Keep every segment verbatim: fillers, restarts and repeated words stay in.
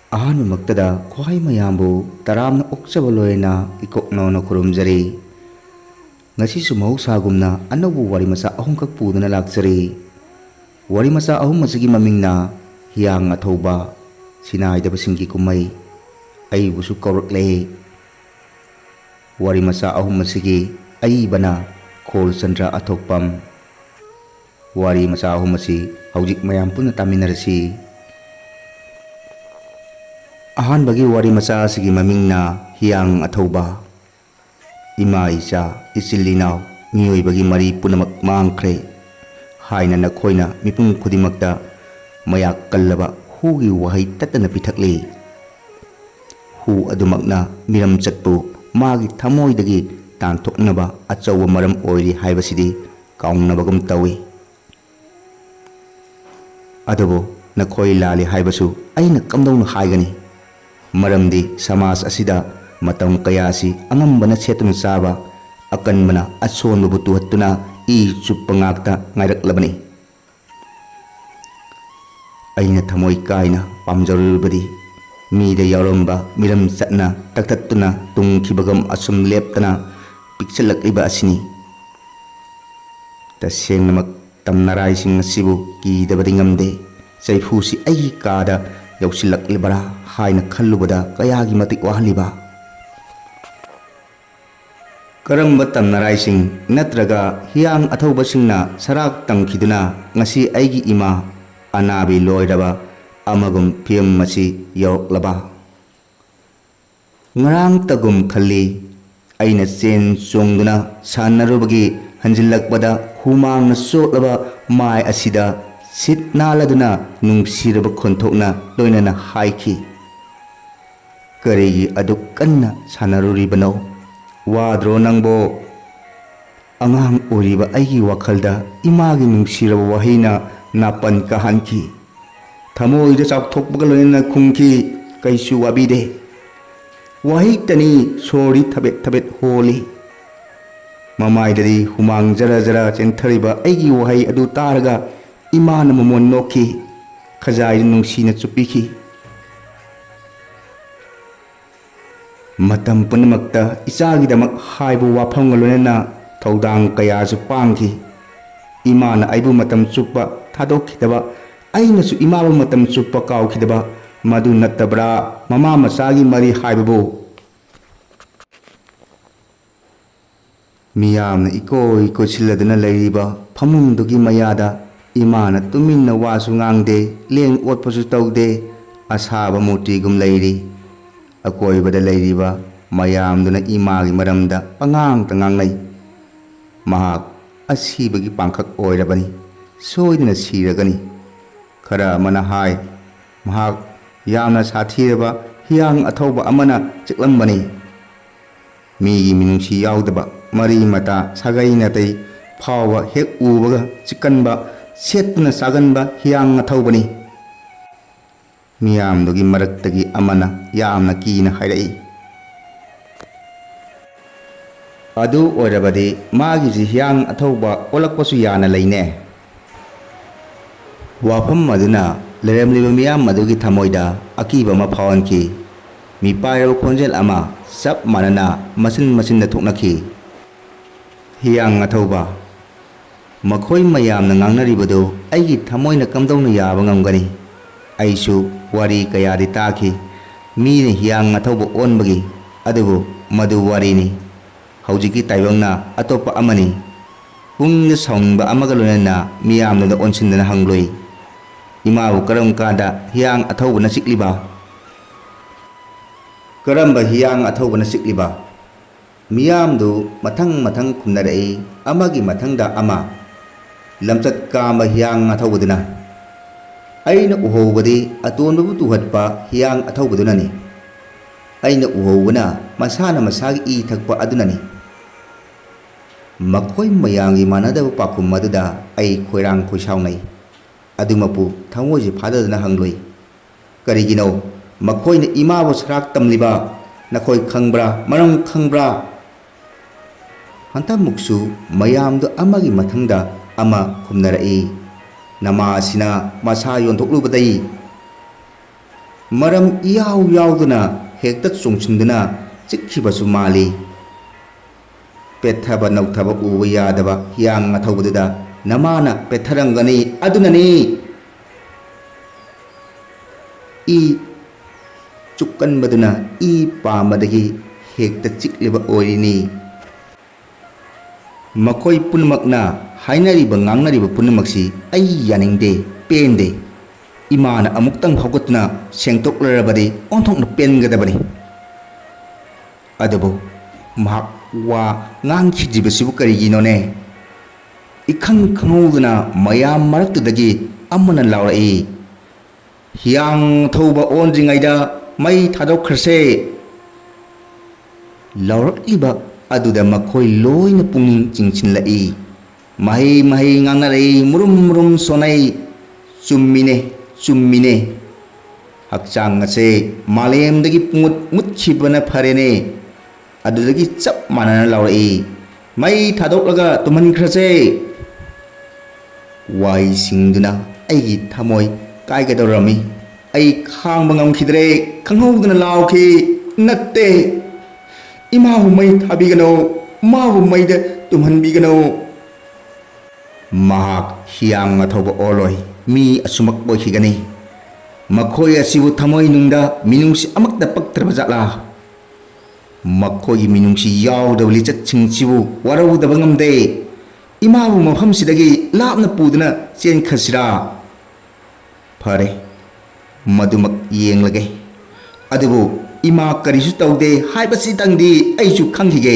ꯑꯍꯥꯟꯕꯃꯛꯇꯗ ꯈ꯭ꯋꯥꯏ ꯃꯌꯥꯝꯕꯨ ꯇꯔꯥꯝꯅ ꯑꯣꯛꯆꯕ ꯂꯣꯏꯅ ꯏꯀꯣꯛꯅꯧꯅ ꯈꯨꯔꯨꯝꯖꯔꯤ꯫ ꯉꯁꯤꯁꯨ ꯃꯍꯧꯁꯥꯒꯨꯝꯅ ꯑꯅꯧꯕ ꯋꯥꯔꯤ ꯃꯆꯥ ꯑꯍꯨꯝꯈꯛ ꯄꯨꯗꯨꯅ ꯂꯥꯛꯆꯔꯤ꯫ ꯋꯥꯔꯤ ꯃꯆꯥ ꯑꯍꯨꯝ ꯑꯁꯤꯒꯤ ꯃꯃꯤꯡꯅ ꯍꯤꯌꯥꯡ ꯑꯊꯧꯕ, ꯁꯤꯅꯥꯏꯗꯕꯁꯤꯡꯒꯤ ꯀꯨꯝꯍꯩ, ꯑꯩꯕꯨꯁꯨ ꯀꯧꯔꯛꯂꯦ꯫ ꯋꯥꯔꯤ ꯃꯆꯥ ꯑꯍꯨꯝ ꯑꯁꯤꯒꯤ ꯑꯏꯕꯅ ꯈꯣꯜꯆꯟꯗ꯭ꯔ ꯑꯊꯣꯛꯄꯝ꯫ ꯋꯥꯔꯤ ꯃꯆꯥ ꯑꯍꯨꯝ ꯑꯁꯤ ꯍꯧꯖꯤꯛ ꯃꯌꯥꯝ ꯄꯨꯟꯅ ꯇꯥꯃꯤꯟꯅꯔꯁꯤ꯫ ꯑꯍꯥꯟꯕꯒꯤ ꯋꯥꯔꯤ ꯃꯆꯥ ꯑꯁꯤꯒꯤ ꯃꯃꯤꯡꯅ ꯍꯤꯌꯥꯡ ꯑꯊꯧꯕ꯫ ꯏꯃꯥ ꯏꯆꯥ, ꯏꯆꯤꯜ ꯏꯅꯥꯎ, ꯃꯤꯑꯣꯏꯕꯒꯤ ꯃꯔꯤ ꯄꯨꯝꯅꯃꯛ ꯃꯥꯡꯈ꯭ꯔꯦ ꯍꯥꯏꯅ ꯅꯈꯣꯏꯅ ꯃꯤꯄꯨꯝ ꯈꯨꯗꯤꯡꯃꯛꯇ ꯃꯌꯥꯛ ꯀꯜꯂꯕ ꯍꯨꯒꯤ ꯋꯥꯍꯩ ꯇꯠꯇꯅ ꯄꯤꯊꯛꯂꯤ꯫ ꯍꯨ ꯑꯗꯨꯃꯛꯅ ꯃꯤꯔꯝ ꯆꯠꯄꯨ ꯃꯥꯒꯤ ꯊꯃꯣꯏꯗꯒꯤ ꯇꯥꯟꯊꯣꯛꯅꯕ ꯑꯆꯧꯕ ꯃꯔꯝ ꯑꯣꯏꯔꯤ ꯍꯥꯏꯕꯁꯤꯗꯤ ꯀꯥꯎꯅꯕꯒꯨꯝ ꯇꯧꯏ꯫ ꯑꯗꯨꯕꯨ ꯅꯈꯣꯏ ꯂꯥꯜꯂꯤ ꯍꯥꯏꯕꯁꯨ ꯑꯩꯅ ꯀꯝꯗꯧꯅ ꯍꯥꯏꯒꯅꯤ? ꯃꯔꯝꯗꯤ ꯁꯃꯥꯖ ꯑꯁꯤꯗ ꯃꯇꯝ ꯀꯌꯥꯁꯤ ꯑꯉꯝꯕꯅ ꯁꯦꯠꯇꯨꯅ ꯆꯥꯕ, ꯑꯀꯟꯕꯅ ꯑꯁꯣꯟꯕꯕꯨ ꯇꯨꯍꯠꯇꯨꯅ ꯏ ꯆꯨꯞꯄ ꯉꯥꯛꯇ ꯉꯥꯏꯔꯛꯂꯕꯅꯤ꯫ ꯑꯩꯅ ꯊꯃꯣꯏ ꯀꯥꯏꯅ ꯄꯥꯝꯖꯔꯨꯕꯗꯤ ꯃꯤꯗ ꯌꯥꯎꯔꯝꯕ ꯃꯤꯔꯝ ꯆꯠꯅ ꯇꯛꯊꯠꯇꯨꯅ ꯇꯨꯡꯈꯤꯕꯒꯨꯝ ꯑꯁꯨꯝ ꯂꯦꯞꯇꯅ ꯄꯤꯛꯁꯤꯜꯂꯛꯂꯤꯕ ꯑꯁꯤꯅꯤ꯫ ꯇꯁꯦꯡꯅꯃꯛ ꯇꯝꯅꯔꯥꯏꯁꯤꯡ ꯑꯁꯤꯕꯨ ꯀꯤꯗꯕꯗꯤ ꯉꯝꯗꯦ꯫ ꯆꯩꯐꯨꯁꯤ ꯑꯩꯒꯤ ꯀꯥꯗ ꯌꯧꯁꯤꯜꯂꯛꯂꯤꯕꯔꯥ ꯍꯥꯏꯅ ꯈꯜꯂꯨꯕꯗ ꯀꯌꯥꯒꯤ ꯃꯇꯤꯛ ꯋꯥꯍꯜꯂꯤꯕ꯫ ꯀꯔꯝꯕ ꯇꯝꯅꯔꯥꯏꯁꯤꯡ ꯅꯠꯇ꯭ꯔꯒ ꯍꯤꯌꯥꯡ ꯑꯊꯧꯕꯁꯤꯡꯅ ꯁꯔꯥꯛ ꯇꯝꯈꯤꯗꯨꯅ ꯉꯁꯤ ꯑꯩꯒꯤ ꯏꯃꯥ ꯑꯅꯥꯕꯤ ꯂꯣꯏꯔꯕ ꯑꯃꯒꯨꯝ ꯐꯤꯕꯝ ꯑꯁꯤ ꯌꯧꯔꯛꯂꯕ? ꯉꯔꯥꯡꯇꯒꯨꯝ ꯈꯜꯂꯤ꯫ ꯑꯩꯅ ꯆꯦꯟ ꯆꯣꯡꯗꯨꯅ ꯁꯥꯟꯅꯔꯨꯕꯒꯤ ꯍꯟꯖꯤꯜꯂꯛꯄꯗ ꯍꯨꯃꯥꯡꯅ ꯆꯣꯠꯂꯕ ꯃꯥꯏ ꯑꯁꯤꯗ ꯁꯤꯠ ꯅꯥꯜꯂꯗꯨꯅ ꯅꯨꯡꯁꯤꯔꯕ ꯈꯣꯟꯊꯣꯛꯅ ꯂꯣꯏꯅꯅ ꯍꯥꯏꯈꯤ, "ꯀꯔꯤꯒꯤ ꯑꯗꯨꯛ ꯀꯟꯅ ꯁꯥꯟꯅꯔꯨꯔꯤꯕꯅꯣ? ꯋꯥꯗ꯭ꯔꯣ ꯅꯪꯕꯣ?" ꯑꯉꯥꯡ ꯑꯣꯏꯔꯤꯕ ꯑꯩꯒꯤ ꯋꯥꯈꯜꯗ ꯏꯃꯥꯒꯤ ꯅꯨꯡꯁꯤꯔꯕ ꯋꯥꯍꯩꯅ ꯅꯥꯄꯟ ꯀꯥꯍꯟꯈꯤ꯫ ꯊꯃꯣꯏꯗ ꯆꯥꯎꯊꯣꯛꯄꯒ ꯂꯣꯏꯅꯅ ꯈꯨꯝꯈꯤ, "ꯀꯩꯁꯨ ꯋꯥꯕꯤꯗꯦ"꯫ ꯋꯥꯍꯩꯇꯅꯤ, ꯁꯣꯔꯗꯤ ꯊꯕꯦꯠ ꯊꯕꯦꯠ ꯍꯣꯜꯂꯤ꯫ ꯃꯃꯥꯏꯗꯗꯤ ꯍꯨꯃꯥꯡ ꯖꯔ ꯖꯔ ꯆꯦꯟꯊꯔꯤꯕ ꯑꯩꯒꯤ ꯋꯥꯍꯩ ꯑꯗꯨ ꯇꯥꯔꯒ ꯏꯃꯥꯅ ꯃꯃꯣꯟ ꯅꯣꯛꯈꯤ, ꯈꯖꯥꯏꯗ ꯅꯨꯡꯁꯤꯅ ꯆꯨꯞꯄꯤꯈꯤ꯫ ꯃꯇꯝ ꯄꯨꯝꯅꯃꯛꯇ ꯏꯆꯥꯒꯤꯗꯃꯛ ꯍꯥꯏꯕ ꯋꯥꯐꯝꯒ ꯂꯣꯏꯅꯅ ꯊꯧꯗꯥꯡ ꯀꯌꯥꯁꯨ ꯄꯥꯡꯈꯤ꯫ ꯏꯃꯥꯅ ꯑꯩꯕꯨ ꯃꯇꯝ ꯆꯨꯞꯄ ꯊꯥꯗꯣꯛꯈꯤꯗꯕ, ꯑꯩꯅꯁꯨ ꯏꯃꯥꯕꯨ ꯃꯇꯝ ꯆꯨꯞꯄ ꯀꯥꯎꯈꯤꯗꯕ, ꯃꯗꯨ ꯅꯠꯇꯕ꯭ꯔꯥ ꯃꯃꯥ ꯃꯆꯥꯒꯤ ꯃꯔꯤ ꯍꯥꯏꯕꯕꯨ? ꯃꯤꯌꯥꯝꯅ ꯏꯀꯣꯏ ꯀꯣꯏꯁꯤꯜꯂꯗꯨꯅ ꯂꯩꯔꯤꯕ ꯐꯃꯨꯡꯗꯨꯒꯤ ꯃꯌꯥꯗ ꯏꯃꯥꯅ ꯇꯨꯃꯤꯟꯅ ꯋꯥꯁꯨ ꯉꯥꯡꯗꯦ, ꯂꯦꯡ ꯑꯣꯠꯄꯁꯨ ꯇꯧꯗꯦ, ꯑꯁꯥꯕ ꯃꯨꯔꯇꯤꯒꯨꯝ ꯂꯩꯔꯤ꯫ ꯑꯀꯣꯏꯕꯗ ꯂꯩꯔꯤꯕ ꯃꯌꯥꯝꯗꯨꯅ ꯏꯃꯥꯒꯤ ꯃꯔꯝꯗ ꯄꯉꯥꯡꯇ ꯉꯥꯡꯅꯩ꯫ ꯃꯍꯥꯛ ꯑꯁꯤꯕꯒꯤ ꯄꯥꯡꯈꯛ ꯑꯣꯏꯔꯕꯅꯤ, ꯁꯣꯏꯗꯅ ꯁꯤꯔꯒꯅꯤ꯫ ꯈꯔ ꯑꯃꯅ ꯍꯥꯏ, ꯃꯍꯥꯛ ꯌꯥꯝꯅ ꯁꯥꯊꯤꯔꯕ ꯍꯤꯌꯥꯡ ꯑꯊꯧꯕ ꯑꯃꯅ ꯆꯤꯛꯂꯝꯕꯅꯤ꯫ ꯃꯤꯒꯤ ꯃꯤꯅꯨꯡꯁꯤ ꯌꯥꯎꯗꯕ, ꯃꯔꯤ ꯃꯇꯥ, ꯁꯥꯒꯩ ꯅꯥꯇꯩ ꯐꯥꯎꯕ ꯍꯦꯛ ꯎꯕꯒ ꯆꯤꯛꯀꯟꯕ, ꯁꯦꯠꯇꯨꯅ ꯆꯥꯒꯟꯕ ꯍꯤꯌꯥꯡ ꯑꯊꯧꯕꯅꯤ꯫ ꯃꯤꯌꯥꯝꯗꯨꯒꯤ ꯃꯔꯛꯇꯒꯤ ꯑꯃꯅ ꯌꯥꯝꯅ ꯀꯤꯅ ꯍꯥꯏꯔꯛꯏ, "ꯑꯗꯨ ꯑꯣꯏꯔꯕꯗꯤ ꯃꯥꯒꯤꯁꯤ ꯍꯤꯌꯥꯡ ꯑꯊꯧꯕ ꯑꯣꯜꯂꯛꯄꯁꯨ ꯌꯥꯅ ꯂꯩꯅꯦ"꯫ ꯋꯥꯐꯝ ꯑꯗꯨꯅ ꯂꯩꯔꯝꯂꯤꯕ ꯃꯤꯌꯥꯝ ꯑꯗꯨꯒꯤ ꯊꯃꯣꯏꯗ ꯑꯀꯤꯕ ꯑꯃ ꯐꯥꯎꯍꯟꯈꯤ꯫ ꯃꯤꯄꯥꯏꯔꯕ ꯈꯣꯟꯖꯦꯜ ꯑꯃ ꯆꯞ ꯃꯥꯟꯅꯅ ꯃꯆꯤꯟ ꯃꯆꯤꯟꯗ ꯊꯣꯛꯅꯈꯤ, "ꯍꯤꯌꯥꯡ ꯑꯊꯧꯕ, ꯃꯈꯣꯏ ꯃꯌꯥꯝꯅ ꯉꯥꯡꯅꯔꯤꯕꯗꯨ ꯑꯩꯒꯤ ꯊꯃꯣꯏꯅ ꯀꯝꯗꯧꯅ ꯌꯥꯕ ꯉꯝꯒꯅꯤ? ꯑꯩꯁꯨ ꯋꯥꯔꯤ ꯀꯌꯥꯗꯤ ꯇꯥꯈꯤ, ꯃꯤꯅ ꯍꯤꯌꯥꯡ ꯑꯊꯧꯕ ꯑꯣꯟꯕꯒꯤ, ꯑꯗꯨꯕꯨ ꯃꯗꯨ ꯋꯥꯔꯤꯅꯤ꯫ ꯍꯧꯖꯤꯛꯀꯤ ꯇꯥꯏꯕꯪꯅ ꯑꯇꯣꯞꯄ ꯑꯃꯅꯤ"꯫ ꯄꯨꯛꯅꯤꯡꯗ ꯁꯥꯎꯅꯤꯡꯕ ꯑꯃꯒ ꯂꯣꯏꯅꯅ ꯃꯤꯌꯥꯝꯗꯨꯗ ꯑꯣꯟꯁꯤꯟꯗꯨꯅ ꯍꯪꯂꯨꯏ, "ꯏꯃꯥꯕꯨ ꯀꯔꯝ ꯀꯥꯟꯗ ꯍꯤꯌꯥꯡ ꯑꯊꯧꯕꯅ ꯆꯤꯛꯂꯤꯕ? ꯀꯔꯝꯕ ꯍꯤꯌꯥꯡ ꯑꯊꯧꯕꯅ ꯆꯤꯛꯂꯤꯕ?" ꯃꯤꯌꯥꯝꯗꯨ ꯃꯊꯪ ꯃꯊꯪ ꯈꯨꯝꯅꯔꯛꯏ, ꯑꯃꯒꯤ ꯃꯊꯪꯗ ꯑꯃ꯫ ꯂꯝꯆꯠ ꯀꯥꯝꯕ ꯍꯤꯌꯥꯡ ꯑꯊꯧꯕꯗꯨꯅ, "ꯑꯩꯅ ꯎꯍꯧꯕꯗꯤ ꯑꯇꯣꯟꯕꯕꯨ ꯇꯨꯍꯠꯄ ꯍꯤꯌꯥꯡ ꯑꯊꯧꯕꯗꯨꯅꯅꯤ꯫ ꯑꯩꯅ ꯎꯍꯧꯕꯅ ꯃꯁꯥꯅ ꯃꯁꯥꯒꯤ ꯏ ꯊꯛꯄ ꯑꯗꯨꯅꯅꯤ"꯫ ꯃꯈꯣꯏ ꯃꯌꯥꯝꯒꯤ ꯃꯥꯟꯅꯗꯕ ꯄꯥꯎꯈꯨꯝ ꯑꯗꯨꯗ ꯑꯩ ꯈꯣꯏꯔꯥꯡ ꯈꯣꯏꯁꯥꯎꯅꯩ꯫ ꯑꯗꯨꯃꯛꯄꯨ ꯊꯃꯣꯏꯁꯤ ꯐꯥꯗꯗꯨꯅ ꯍꯪꯂꯨꯏ, "ꯀꯔꯤꯒꯤꯅꯣ ꯃꯈꯣꯏꯅ ꯏꯃꯥꯕꯨ ꯁꯔꯥꯛ ꯇꯝꯂꯤꯕ? ꯅꯈꯣꯏ ꯈꯪꯕ꯭ꯔꯥ? ꯃꯔꯝ ꯈꯪꯕ꯭ꯔꯥ?" ꯍꯟꯗꯛꯃꯨꯛꯁꯨ ꯃꯌꯥꯝꯗꯨ ꯑꯃꯒꯤ ꯃꯊꯪꯗ ꯑꯃ ꯈꯨꯝꯅꯔꯛꯏ, "ꯅꯃꯥꯁꯤꯅ ꯃꯁꯥ ꯌꯣꯟꯊꯣꯛꯂꯨꯕꯗꯩ"꯫ ꯃꯔꯝ ꯏꯌꯥꯎ ꯌꯥꯎꯗꯅ ꯍꯦꯛꯇ ꯆꯣꯡꯁꯤꯟꯗꯨꯅ ꯆꯤꯛꯈꯤꯕꯁꯨ ꯃꯥꯜꯂꯤ꯫ ꯄꯦꯠꯊꯕ ꯅꯧꯊꯕ ꯎꯕ ꯌꯥꯗꯕ ꯍꯤꯌꯥꯡ ꯑꯊꯧꯕꯗꯨꯗ ꯅꯃꯥꯅ ꯄꯦꯠꯊꯔꯝꯒꯅꯤ꯫ ꯑꯗꯨꯅꯅꯤ ꯏ ꯆꯨꯞꯀꯟꯕꯗꯨꯅ ꯏ ꯄꯥꯝꯕꯗꯒꯤ ꯍꯦꯛꯇ ꯆꯤꯛꯂꯤꯕ ꯑꯣꯏꯔꯤꯅꯤ꯫ ꯃꯈꯣꯏ ꯄꯨꯝꯅꯃꯛꯅ ꯍꯥꯏꯅꯔꯤꯕ ꯉꯥꯡꯅꯔꯤꯕ ꯄꯨꯝꯅꯃꯛꯁꯤ ꯑꯩ ꯌꯥꯅꯤꯡꯗꯦ, ꯄꯦꯟꯗꯦ꯫ ꯏꯃꯥꯅ ꯑꯃꯨꯛꯇꯪ ꯍꯧꯒꯠꯇꯨꯅ ꯁꯦꯡꯗꯣꯛꯂꯔꯕꯗꯤ ꯑꯣꯟꯊꯣꯛꯅ ꯄꯦꯟꯒꯗꯕꯅꯤ꯫ ꯑꯗꯨꯕꯨ ꯃꯍꯥꯛ ꯋꯥ ꯉꯥꯡꯈꯤꯗ꯭ꯔꯤꯕꯁꯤꯕꯨ ꯀꯔꯤꯒꯤꯅꯣꯅꯦ? ꯏꯈꯪ ꯈꯪꯍꯧꯗꯅ ꯃꯌꯥꯝ ꯃꯔꯛꯇꯨꯗꯒꯤ ꯑꯃꯅ ꯂꯥꯎꯔꯛꯏ, "ꯍꯤꯌꯥꯡ ꯊꯧꯕ ꯑꯣꯟꯗ꯭ꯔꯤꯉꯩꯗ ꯃꯩ ꯊꯥꯗꯣꯛꯈ꯭ꯔꯁꯦ!" ꯂꯥꯎꯔꯛꯂꯤꯕ ꯑꯗꯨꯗ ꯃꯈꯣꯏ ꯂꯣꯏꯅ ꯄꯨꯛꯅꯤꯡ ꯆꯤꯡꯁꯤꯜꯂꯛꯏ꯫ ꯃꯍꯩ ꯃꯍꯩ ꯉꯥꯡꯅꯔꯛꯏ, ꯃꯨꯔꯨꯝ ꯃꯨꯔꯨꯝ ꯁꯣꯟꯅꯩ꯫ ꯆꯨꯝꯃꯤꯅꯦ, ꯆꯨꯝꯃꯤꯅꯦ꯫ ꯍꯛꯆꯥꯡ ꯑꯁꯦ ꯃꯥꯂꯦꯝꯗꯒꯤ ꯄꯨꯡꯃꯨꯠ ꯃꯨꯠꯈꯤꯕꯅ ꯐꯔꯦꯅꯦ꯫ ꯑꯗꯨꯗꯒꯤ ꯆꯞ ꯃꯥꯟꯅꯅ ꯂꯥꯎꯔꯛꯏ, "ꯃꯩ ꯊꯥꯗꯣꯛꯂꯒ ꯇꯨꯝꯍꯟꯈ꯭ꯔꯁꯦ!" ꯋꯥꯍꯩꯁꯤꯡꯗꯨꯅ ꯑꯩꯒꯤ ꯊꯃꯣꯏ ꯀꯥꯏꯒꯗꯧꯔꯝꯃꯤ꯫ ꯑꯩ ꯈꯥꯡꯕ ꯉꯝꯈꯤꯗ꯭ꯔꯦ, ꯈꯪꯍꯧꯗꯅ ꯂꯥꯎꯈꯤ, "ꯅꯠꯇꯦ! ꯏꯃꯥꯕꯨ ꯃꯩ ꯊꯥꯕꯤꯒꯅꯨ, ꯃꯥꯕꯨ ꯃꯩꯗ ꯇꯨꯝꯍꯟꯕꯤꯒꯅꯨ!" ꯃꯍꯥꯛ ꯍꯤꯌꯥꯡ ꯑꯊꯧꯕ ꯑꯣꯜꯂꯣꯏ, ꯃꯤ ꯑꯁꯨꯃꯛ ꯑꯣꯏꯈꯤꯒꯅꯤ꯫ ꯃꯈꯣꯏ ꯑꯁꯤꯕꯨ ꯊꯃꯣꯏꯅꯨꯡꯗ ꯃꯤꯅꯨꯡꯁꯤ ꯑꯃꯠꯇ ꯄꯛꯇ꯭ꯔꯕ ꯖꯥꯠꯂꯥ? ꯃꯈꯣꯏꯒꯤ ꯃꯤꯅꯨꯡꯁꯤ ꯌꯥꯎꯗꯕ ꯂꯤꯆꯠꯁꯤꯡꯁꯤꯕꯨ ꯋꯥꯔꯧꯗꯕ ꯉꯝꯗꯦ꯫ ꯏꯃꯥꯕꯨ ꯃꯐꯝꯁꯤꯗꯒꯤ ꯂꯥꯞꯅ ꯄꯨꯗꯨꯅ ꯆꯦꯟꯈ꯭ꯔꯁꯤꯔꯥ? ꯐꯔꯦ, ꯃꯗꯨꯃꯛ ꯌꯦꯡꯂꯒꯦ꯫ ꯑꯗꯨꯕꯨ ꯏꯃꯥ ꯀꯔꯤꯁꯨ ꯇꯧꯗꯦ ꯍꯥꯏꯕꯁꯤꯇꯪꯗꯤ ꯑꯩꯁꯨ ꯈꯪꯈꯤꯒꯦ꯫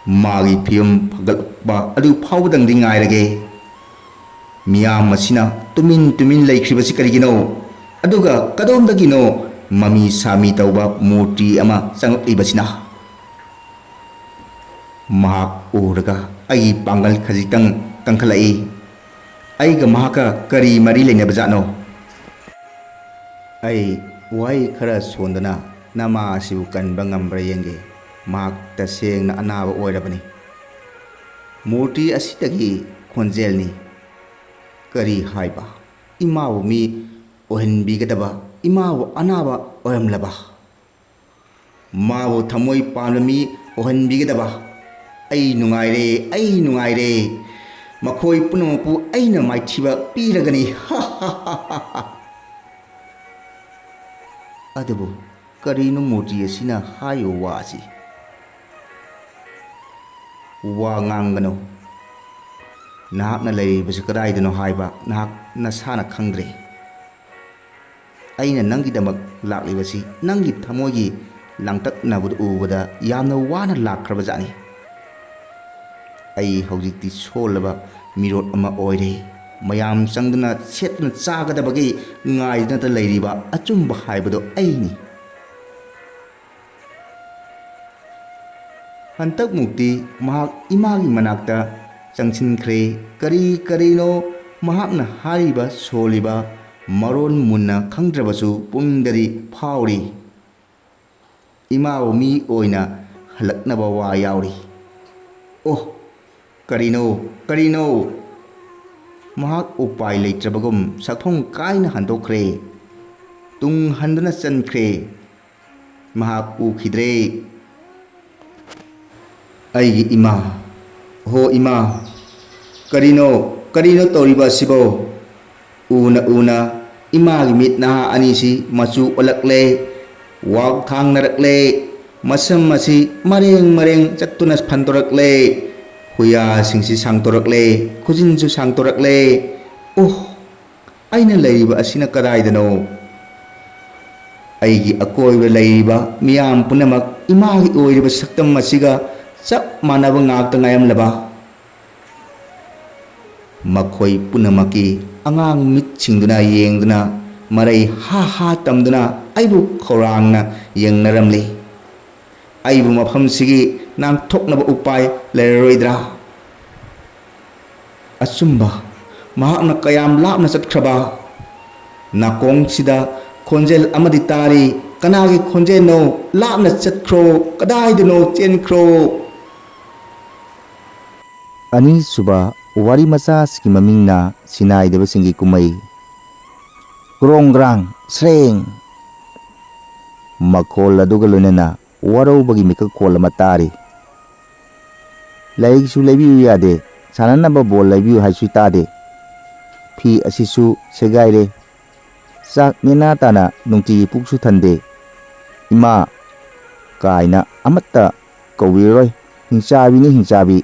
ꯃꯥꯒꯤ ꯐꯤꯕꯝ ꯐꯒꯠꯂꯛꯄ ꯑꯗꯨ ꯐꯥꯎꯕꯗꯪꯗꯤ ꯉꯥꯏꯔꯒꯦ꯫ ꯃꯤꯌꯥꯝ ꯑꯁꯤꯅ ꯇꯨꯃꯤꯟ ꯇꯨꯃꯤꯟ ꯂꯩꯈ꯭ꯔꯤꯕꯁꯤ ꯀꯔꯤꯒꯤꯅꯣ? ꯑꯗꯨꯒ ꯀꯗꯣꯝꯗꯒꯤꯅꯣ ꯃꯃꯤ ꯁꯥꯃꯤ ꯇꯧꯕ ꯃꯨꯔꯇꯤ ꯑꯃ ꯆꯪꯂꯛꯂꯤꯕꯁꯤꯅ? ꯃꯍꯥꯛ ꯎꯔꯒ ꯑꯩꯒꯤ ꯄꯥꯡꯒꯜ ꯈꯖꯤꯛꯇꯪ ꯀꯟꯈꯠꯂꯛꯏ꯫ ꯑꯩꯒ ꯃꯍꯥꯛꯀ ꯀꯔꯤ ꯃꯔꯤ ꯂꯩꯅꯕꯖꯥꯠꯅꯣ? ꯑꯩ ꯋꯥꯍꯩ ꯈꯔ ꯁꯣꯟꯗꯅ ꯅꯃꯥ ꯑꯁꯤꯕꯨ ꯀꯟꯕ ꯉꯝꯕ꯭ꯔꯥ ꯌꯦꯡꯒꯦ꯫ ꯃꯍꯥꯛ ꯇꯁꯦꯡꯅ ꯑꯅꯥꯕ ꯑꯣꯏꯔꯕꯅꯤ꯫ ꯃꯨꯔꯇꯤ ꯑꯁꯤꯗꯒꯤ ꯈꯣꯟꯖꯦꯜꯅꯤ꯫ ꯀꯔꯤ ꯍꯥꯏꯕ? ꯏꯃꯥꯕꯨ ꯃꯤ ꯑꯣꯏꯍꯟꯕꯤꯒꯗꯕ ꯏꯃꯥꯕꯨ ꯑꯅꯥꯕ ꯑꯣꯏꯔꯝꯂꯕ? ꯃꯥꯕꯨ ꯊꯃꯣꯏ ꯄꯥꯟꯕ ꯃꯤ ꯑꯣꯏꯍꯟꯕꯤꯒꯗꯕ꯫ ꯑꯩ ꯅꯨꯡꯉꯥꯏꯔꯦ, ꯑꯩ ꯅꯨꯡꯉꯥꯏꯔꯦ꯫ ꯃꯈꯣꯏ ꯄꯨꯝꯅꯃꯛꯄꯨ ꯑꯩꯅ ꯃꯥꯏꯊꯤꯕ ꯄꯤꯔꯒꯅꯤ꯫ ꯑꯗꯨꯕꯨ ꯀꯔꯤꯅꯣ ꯃꯨꯔꯇꯤ ꯑꯁꯤꯅ ꯍꯥꯏꯔꯤꯕ ꯋꯥ ꯑꯁꯤ? ꯋꯥ ꯉꯥꯡꯒꯅꯨ꯫ ꯅꯍꯥꯛꯅ ꯂꯩꯔꯤꯕꯁꯤ ꯀꯗꯥꯏꯗꯅꯣ ꯍꯥꯏꯕ ꯅꯍꯥꯛ ꯅꯁꯥꯅ ꯈꯪꯗ꯭ꯔꯦ꯫ ꯑꯩꯅ ꯅꯪꯒꯤꯗꯃꯛ ꯂꯥꯛꯂꯤꯕꯁꯤ ꯅꯪꯒꯤ ꯊꯃꯣꯏꯒꯤ ꯂꯥꯡꯇꯛꯅꯕꯗꯨ ꯎꯕꯗ ꯌꯥꯝꯅ ꯋꯥꯅ ꯂꯥꯛꯈ꯭ꯔꯕ ꯖꯥꯠꯅꯤ꯫ ꯑꯩ ꯍꯧꯖꯤꯛꯇꯤ ꯁꯣꯜꯂꯕ ꯃꯤꯔꯣꯠ ꯑꯃ ꯑꯣꯏꯔꯦ꯫ ꯃꯌꯥꯝ ꯆꯪꯗꯨꯅ ꯁꯦꯠꯇꯨꯅ ꯆꯥꯒꯗꯕꯒꯤ ꯉꯥꯏꯗꯨꯅꯇ ꯂꯩꯔꯤꯕ ꯑꯆꯨꯝꯕ ꯍꯥꯏꯕꯗꯣ ꯑꯩꯅꯤ꯫ ꯍꯟꯇꯛꯃꯨꯛꯇꯤ ꯃꯍꯥꯛ ꯏꯃꯥꯒꯤ ꯃꯅꯥꯛꯇ ꯆꯪꯁꯤꯟꯈ꯭ꯔꯦ꯫ ꯀꯔꯤ ꯀꯔꯤꯅꯣ ꯃꯍꯥꯛꯅ ꯍꯥꯏꯔꯤꯕ ꯁꯣꯜꯂꯤꯕ ꯃꯔꯣꯟ ꯃꯨꯟꯅ ꯈꯪꯗ꯭ꯔꯕꯁꯨ ꯄꯨꯛꯅꯤꯡꯗꯗꯤ ꯐꯥꯎꯔꯤ꯫ ꯏꯃꯥꯕꯨ ꯃꯤ ꯑꯣꯏꯅ ꯍꯜꯂꯛꯅꯕ ꯋꯥ ꯌꯥꯎꯔꯤ꯫ ꯑꯣ, ꯀꯔꯤꯅꯣ, ꯀꯔꯤꯅꯣ? ꯃꯍꯥꯛ ꯎꯄꯥꯏ ꯂꯩꯇ꯭ꯔꯕꯒꯨꯝ ꯁꯛꯐꯝ ꯀꯥꯏꯅ ꯍꯟꯗꯣꯛꯈ꯭ꯔꯦ꯫ ꯇꯨꯡ ꯍꯟꯗꯨꯅ ꯆꯟꯈ꯭ꯔꯦ꯫ ꯃꯍꯥꯛ ꯎꯈꯤꯗ꯭ꯔꯦ꯫ ꯑꯩꯒꯤ ꯏꯃꯥ, ꯍꯣ ꯏꯃꯥ, ꯀꯔꯤꯅꯣ, ꯀꯔꯤꯅꯣ ꯇꯧꯔꯤꯕ ꯑꯁꯤꯕꯣ? ꯎꯅ ꯎꯅ ꯏꯃꯥꯒꯤ ꯃꯤꯠ ꯅꯍꯥ ꯑꯅꯤꯁꯤ ꯃꯆꯨ ꯑꯣꯜꯂꯛꯂꯦ, ꯋꯥꯛ ꯊꯥꯡꯅꯔꯛꯂꯦ, ꯃꯁꯝ ꯑꯁꯤ ꯃꯔꯦꯡ ꯃꯔꯦꯡ ꯆꯠꯇꯨꯅ ꯐꯟꯗꯣꯔꯛꯂꯦ, ꯍꯨꯌꯥꯁꯤꯡꯁꯤ ꯁꯥꯡꯗꯣꯔꯛꯂꯦ, ꯈꯨꯖꯤꯟꯁꯨ ꯁꯥꯡꯗꯣꯔꯛꯂꯦ꯫ ꯑꯣꯍ! ꯑꯩꯅ ꯂꯩꯔꯤꯕ ꯑꯁꯤꯅ ꯀꯗꯥꯏꯗꯅꯣ? ꯑꯩꯒꯤ ꯑꯀꯣꯏꯕꯗ ꯂꯩꯔꯤꯕ ꯃꯤꯌꯥꯝ ꯄꯨꯝꯅꯃꯛ ꯏꯃꯥꯒꯤ ꯑꯣꯏꯔꯤꯕ ꯁꯛꯇꯝ ꯑꯁꯤꯒ ꯆꯞ ꯃꯥꯟꯅꯕ ꯉꯥꯛꯇ ꯉꯥꯏꯔꯝꯂꯕ? ꯃꯈꯣꯏ ꯄꯨꯝꯅꯃꯛꯀꯤ ꯑꯉꯥꯡ ꯃꯤꯠꯁꯤꯡꯗꯨꯅ ꯌꯦꯡꯗꯨꯅ ꯃꯔꯩ ꯍꯥ ꯍꯥ ꯇꯝꯗꯨꯅ ꯑꯩꯕꯨ ꯈꯧꯔꯥꯡꯅ ꯌꯦꯡꯅꯔꯝꯂꯤ꯫ ꯑꯩꯕꯨ ꯃꯐꯝꯁꯤꯒꯤ ꯅꯥꯟꯊꯣꯛꯅꯕ ꯎꯄꯥꯏ ꯂꯩꯔꯔꯣꯏꯗ꯭ꯔꯥ? ꯑꯆꯨꯝꯕ, ꯃꯍꯥꯛꯅ ꯀꯌꯥꯝ ꯂꯥꯞꯅ ꯆꯠꯈ꯭ꯔꯕ? ꯅꯥꯀꯣꯡꯁꯤꯗ ꯈꯣꯟꯖꯦꯜ ꯑꯃꯗꯤ ꯇꯥꯔꯤ꯫ ꯀꯅꯥꯒꯤ ꯈꯣꯟꯖꯦꯜꯅꯣ? ꯂꯥꯞꯅ ꯆꯠꯈ꯭ꯔꯣ, ꯀꯗꯥꯏꯗꯅꯣ ꯆꯦꯟꯈ꯭ꯔꯣ꯫ ꯑꯅꯤꯁꯨꯕ ꯋꯥꯔꯤ ꯃꯆꯥꯁꯤꯒꯤ ꯃꯃꯤꯡꯅ ꯁꯤꯟꯅꯥꯏꯗꯕꯁꯤꯡꯒꯤ ꯀꯨꯝꯃꯩ꯫ ꯀ꯭ꯔꯣꯡ ꯒ꯭ꯔꯥꯡ ꯁ꯭ꯔꯦꯡ ꯃꯈꯣꯜ ꯑꯗꯨꯒ ꯂꯣꯏꯅꯅ ꯋꯥꯔꯧꯕꯒꯤ ꯃꯤꯀꯞ ꯈꯣꯜ ꯑꯃ ꯇꯥꯔꯤ꯫ ꯂꯥꯏꯔꯤꯛꯁꯨ ꯂꯩꯕꯤꯌꯨ ꯌꯥꯗꯦ, ꯁꯥꯟꯅꯅꯕ ꯕꯣꯜ ꯂꯩꯕꯤꯌꯨ ꯍꯥꯏꯁꯨ ꯇꯥꯗꯦ꯫ ꯐꯤ ꯑꯁꯤꯁꯨ ꯁꯦꯒꯥꯏꯔꯦ, ꯆꯥꯛ ꯅꯦꯅꯥ ꯇꯥꯅ ꯅꯨꯡꯇꯤꯒꯤ ꯄꯨꯛꯁꯨ ꯊꯟꯗꯦ꯫ "ꯏꯃꯥ" ꯀꯥꯏꯅ ꯑꯃꯠꯇ ꯀꯧꯕꯤꯔꯔꯣꯏ꯫ "ꯍꯤꯡꯆꯥꯕꯤꯅꯤ, ꯍꯤꯡꯆꯥꯕꯤ"꯫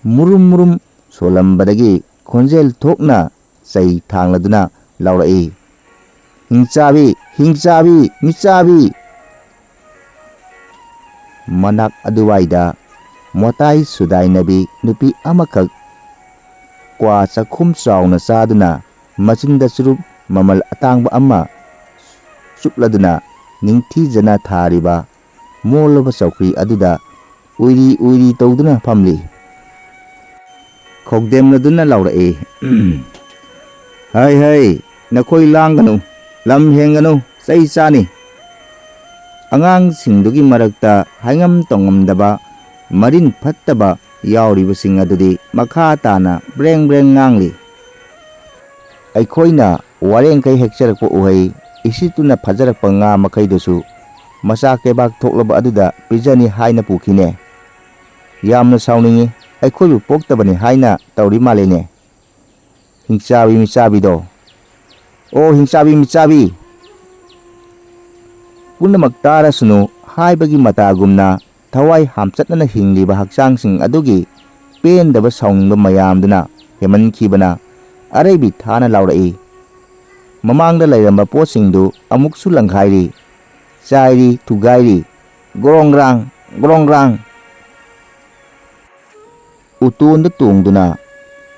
ꯃꯨꯔꯨꯝ ꯃꯨꯔꯨꯝ ꯁꯣꯜꯂꯝꯕꯗꯒꯤ ꯈꯣꯟꯖꯦꯜ ꯊꯣꯛꯅ ꯆꯩ ꯊꯥꯡꯂꯗꯨꯅ ꯂꯥꯎꯔꯛꯏ, "ꯍꯤꯡꯆꯥꯕꯤ! ꯍꯤꯡꯆꯥꯕꯤ! ꯃꯤꯆꯥꯕꯤ!" ꯃꯅꯥꯛ ꯑꯗꯨꯋꯥꯏꯗ ꯃꯣꯇꯥꯏ ꯁꯨꯗꯥꯏꯅꯕꯤ ꯅꯨꯄꯤ ꯑꯃꯈꯛ ꯀ꯭ꯋꯥ ꯆꯥꯛꯈꯨꯝ ꯆꯥꯎꯅ ꯆꯥꯗꯨꯅ, ꯃꯆꯤꯟꯗ ꯆꯨꯔꯨꯞ ꯃꯃꯜ ꯑꯇꯥꯡꯕ ꯑꯃ ꯆꯨꯞꯂꯗꯨꯅ, ꯅꯤꯡꯊꯤꯖꯅ ꯊꯥꯔꯤꯕ ꯃꯣꯜꯂꯕ ꯆꯧꯀ꯭ꯔꯤ ꯑꯗꯨꯗ ꯎꯏꯔꯤ ꯎꯏꯔꯤ ꯇꯧꯗꯨꯅ ꯐꯝꯂꯤ꯫ ꯈꯧꯗꯦꯝꯅꯗꯨꯅ ꯂꯥꯎꯔꯛꯏ, "ꯍꯩ ꯍꯩ, ꯅꯈꯣꯏ ꯂꯥꯡꯒꯅꯨ, ꯂꯝ ꯍꯦꯟꯒꯅꯨ, ꯆꯩ ꯆꯥꯅꯤ!" ꯑꯉꯥꯡꯁꯤꯡꯗꯨꯒꯤ ꯃꯔꯛꯇ ꯍꯥꯏꯉꯝ ꯇꯧꯉꯝꯗꯕ, ꯃꯔꯤꯟ ꯐꯠꯇꯕ ꯌꯥꯎꯔꯤꯕꯁꯤꯡ ꯑꯗꯨꯗꯤ ꯃꯈꯥ ꯇꯥꯅ ꯕ꯭ꯔꯦꯡ ꯕ꯭ꯔꯦꯡ ꯉꯥꯡꯂꯤ꯫ ꯑꯩꯈꯣꯏꯅ ꯋꯥꯔꯦꯡꯈꯩ ꯍꯦꯛꯆꯔꯛꯄ ꯎꯍꯩ, ꯏꯁꯤꯠꯇꯨꯅ ꯐꯥꯖꯔꯛꯄ ꯉꯥ ꯃꯈꯩꯗꯨꯁꯨ ꯃꯆꯥ ꯀꯩꯕꯥꯛ ꯊꯣꯛꯂꯕ ꯑꯗꯨꯗ ꯄꯤꯖꯅꯤ ꯍꯥꯏꯅ ꯄꯨꯈꯤꯅꯦ꯫ ꯌꯥꯝꯅ ꯁꯥꯎꯅꯤꯡꯉꯤ, ꯑꯩꯈꯣꯏꯕꯨ ꯄꯣꯛꯇꯕꯅꯤ ꯍꯥꯏꯅ ꯇꯧꯔꯤ ꯃꯥꯜꯂꯦꯅꯦ꯫ ꯍꯤꯡꯆꯥꯕꯤ ꯃꯤꯆꯥꯕꯤꯗꯣ꯫ ꯑꯣ ꯍꯤꯡꯆꯥꯕꯤ ꯃꯤꯆꯥꯕꯤ! ꯄꯨꯝꯅꯃꯛ ꯇꯥꯔꯁꯅꯨ ꯍꯥꯏꯕꯒꯤ ꯃꯇꯥꯒꯨꯝꯅ ꯊꯋꯥꯏ ꯍꯥꯝꯆꯠꯅꯅ ꯍꯤꯡꯂꯤꯕ ꯍꯛꯆꯥꯡꯁꯤꯡ ꯑꯗꯨꯒꯤ ꯄꯦꯟꯗꯕ ꯁꯥꯎꯅꯤꯡꯕ ꯃꯌꯥꯝꯗꯨꯅ ꯍꯦꯟꯃꯟꯈꯤꯕꯅ ꯑꯔꯩꯕꯤ ꯊꯥꯅ ꯂꯥꯎꯔꯛꯏ꯫ ꯃꯃꯥꯡꯗ ꯂꯩꯔꯝꯕ ꯄꯣꯠꯁꯤꯡꯗꯨ ꯑꯃꯨꯛꯁꯨ ꯂꯪꯈꯥꯏꯔꯤ, ꯆꯥꯏꯔꯤ, ꯊꯨꯒꯥꯏꯔꯤ꯫ ꯒ꯭ꯔꯣꯡ ꯒ꯭ꯔꯥꯡ, ꯒ꯭ꯔꯣꯡ ꯒ꯭ꯔꯥꯡ꯫ ꯎꯇꯣꯟꯗ ꯇꯣꯡꯗꯨꯅ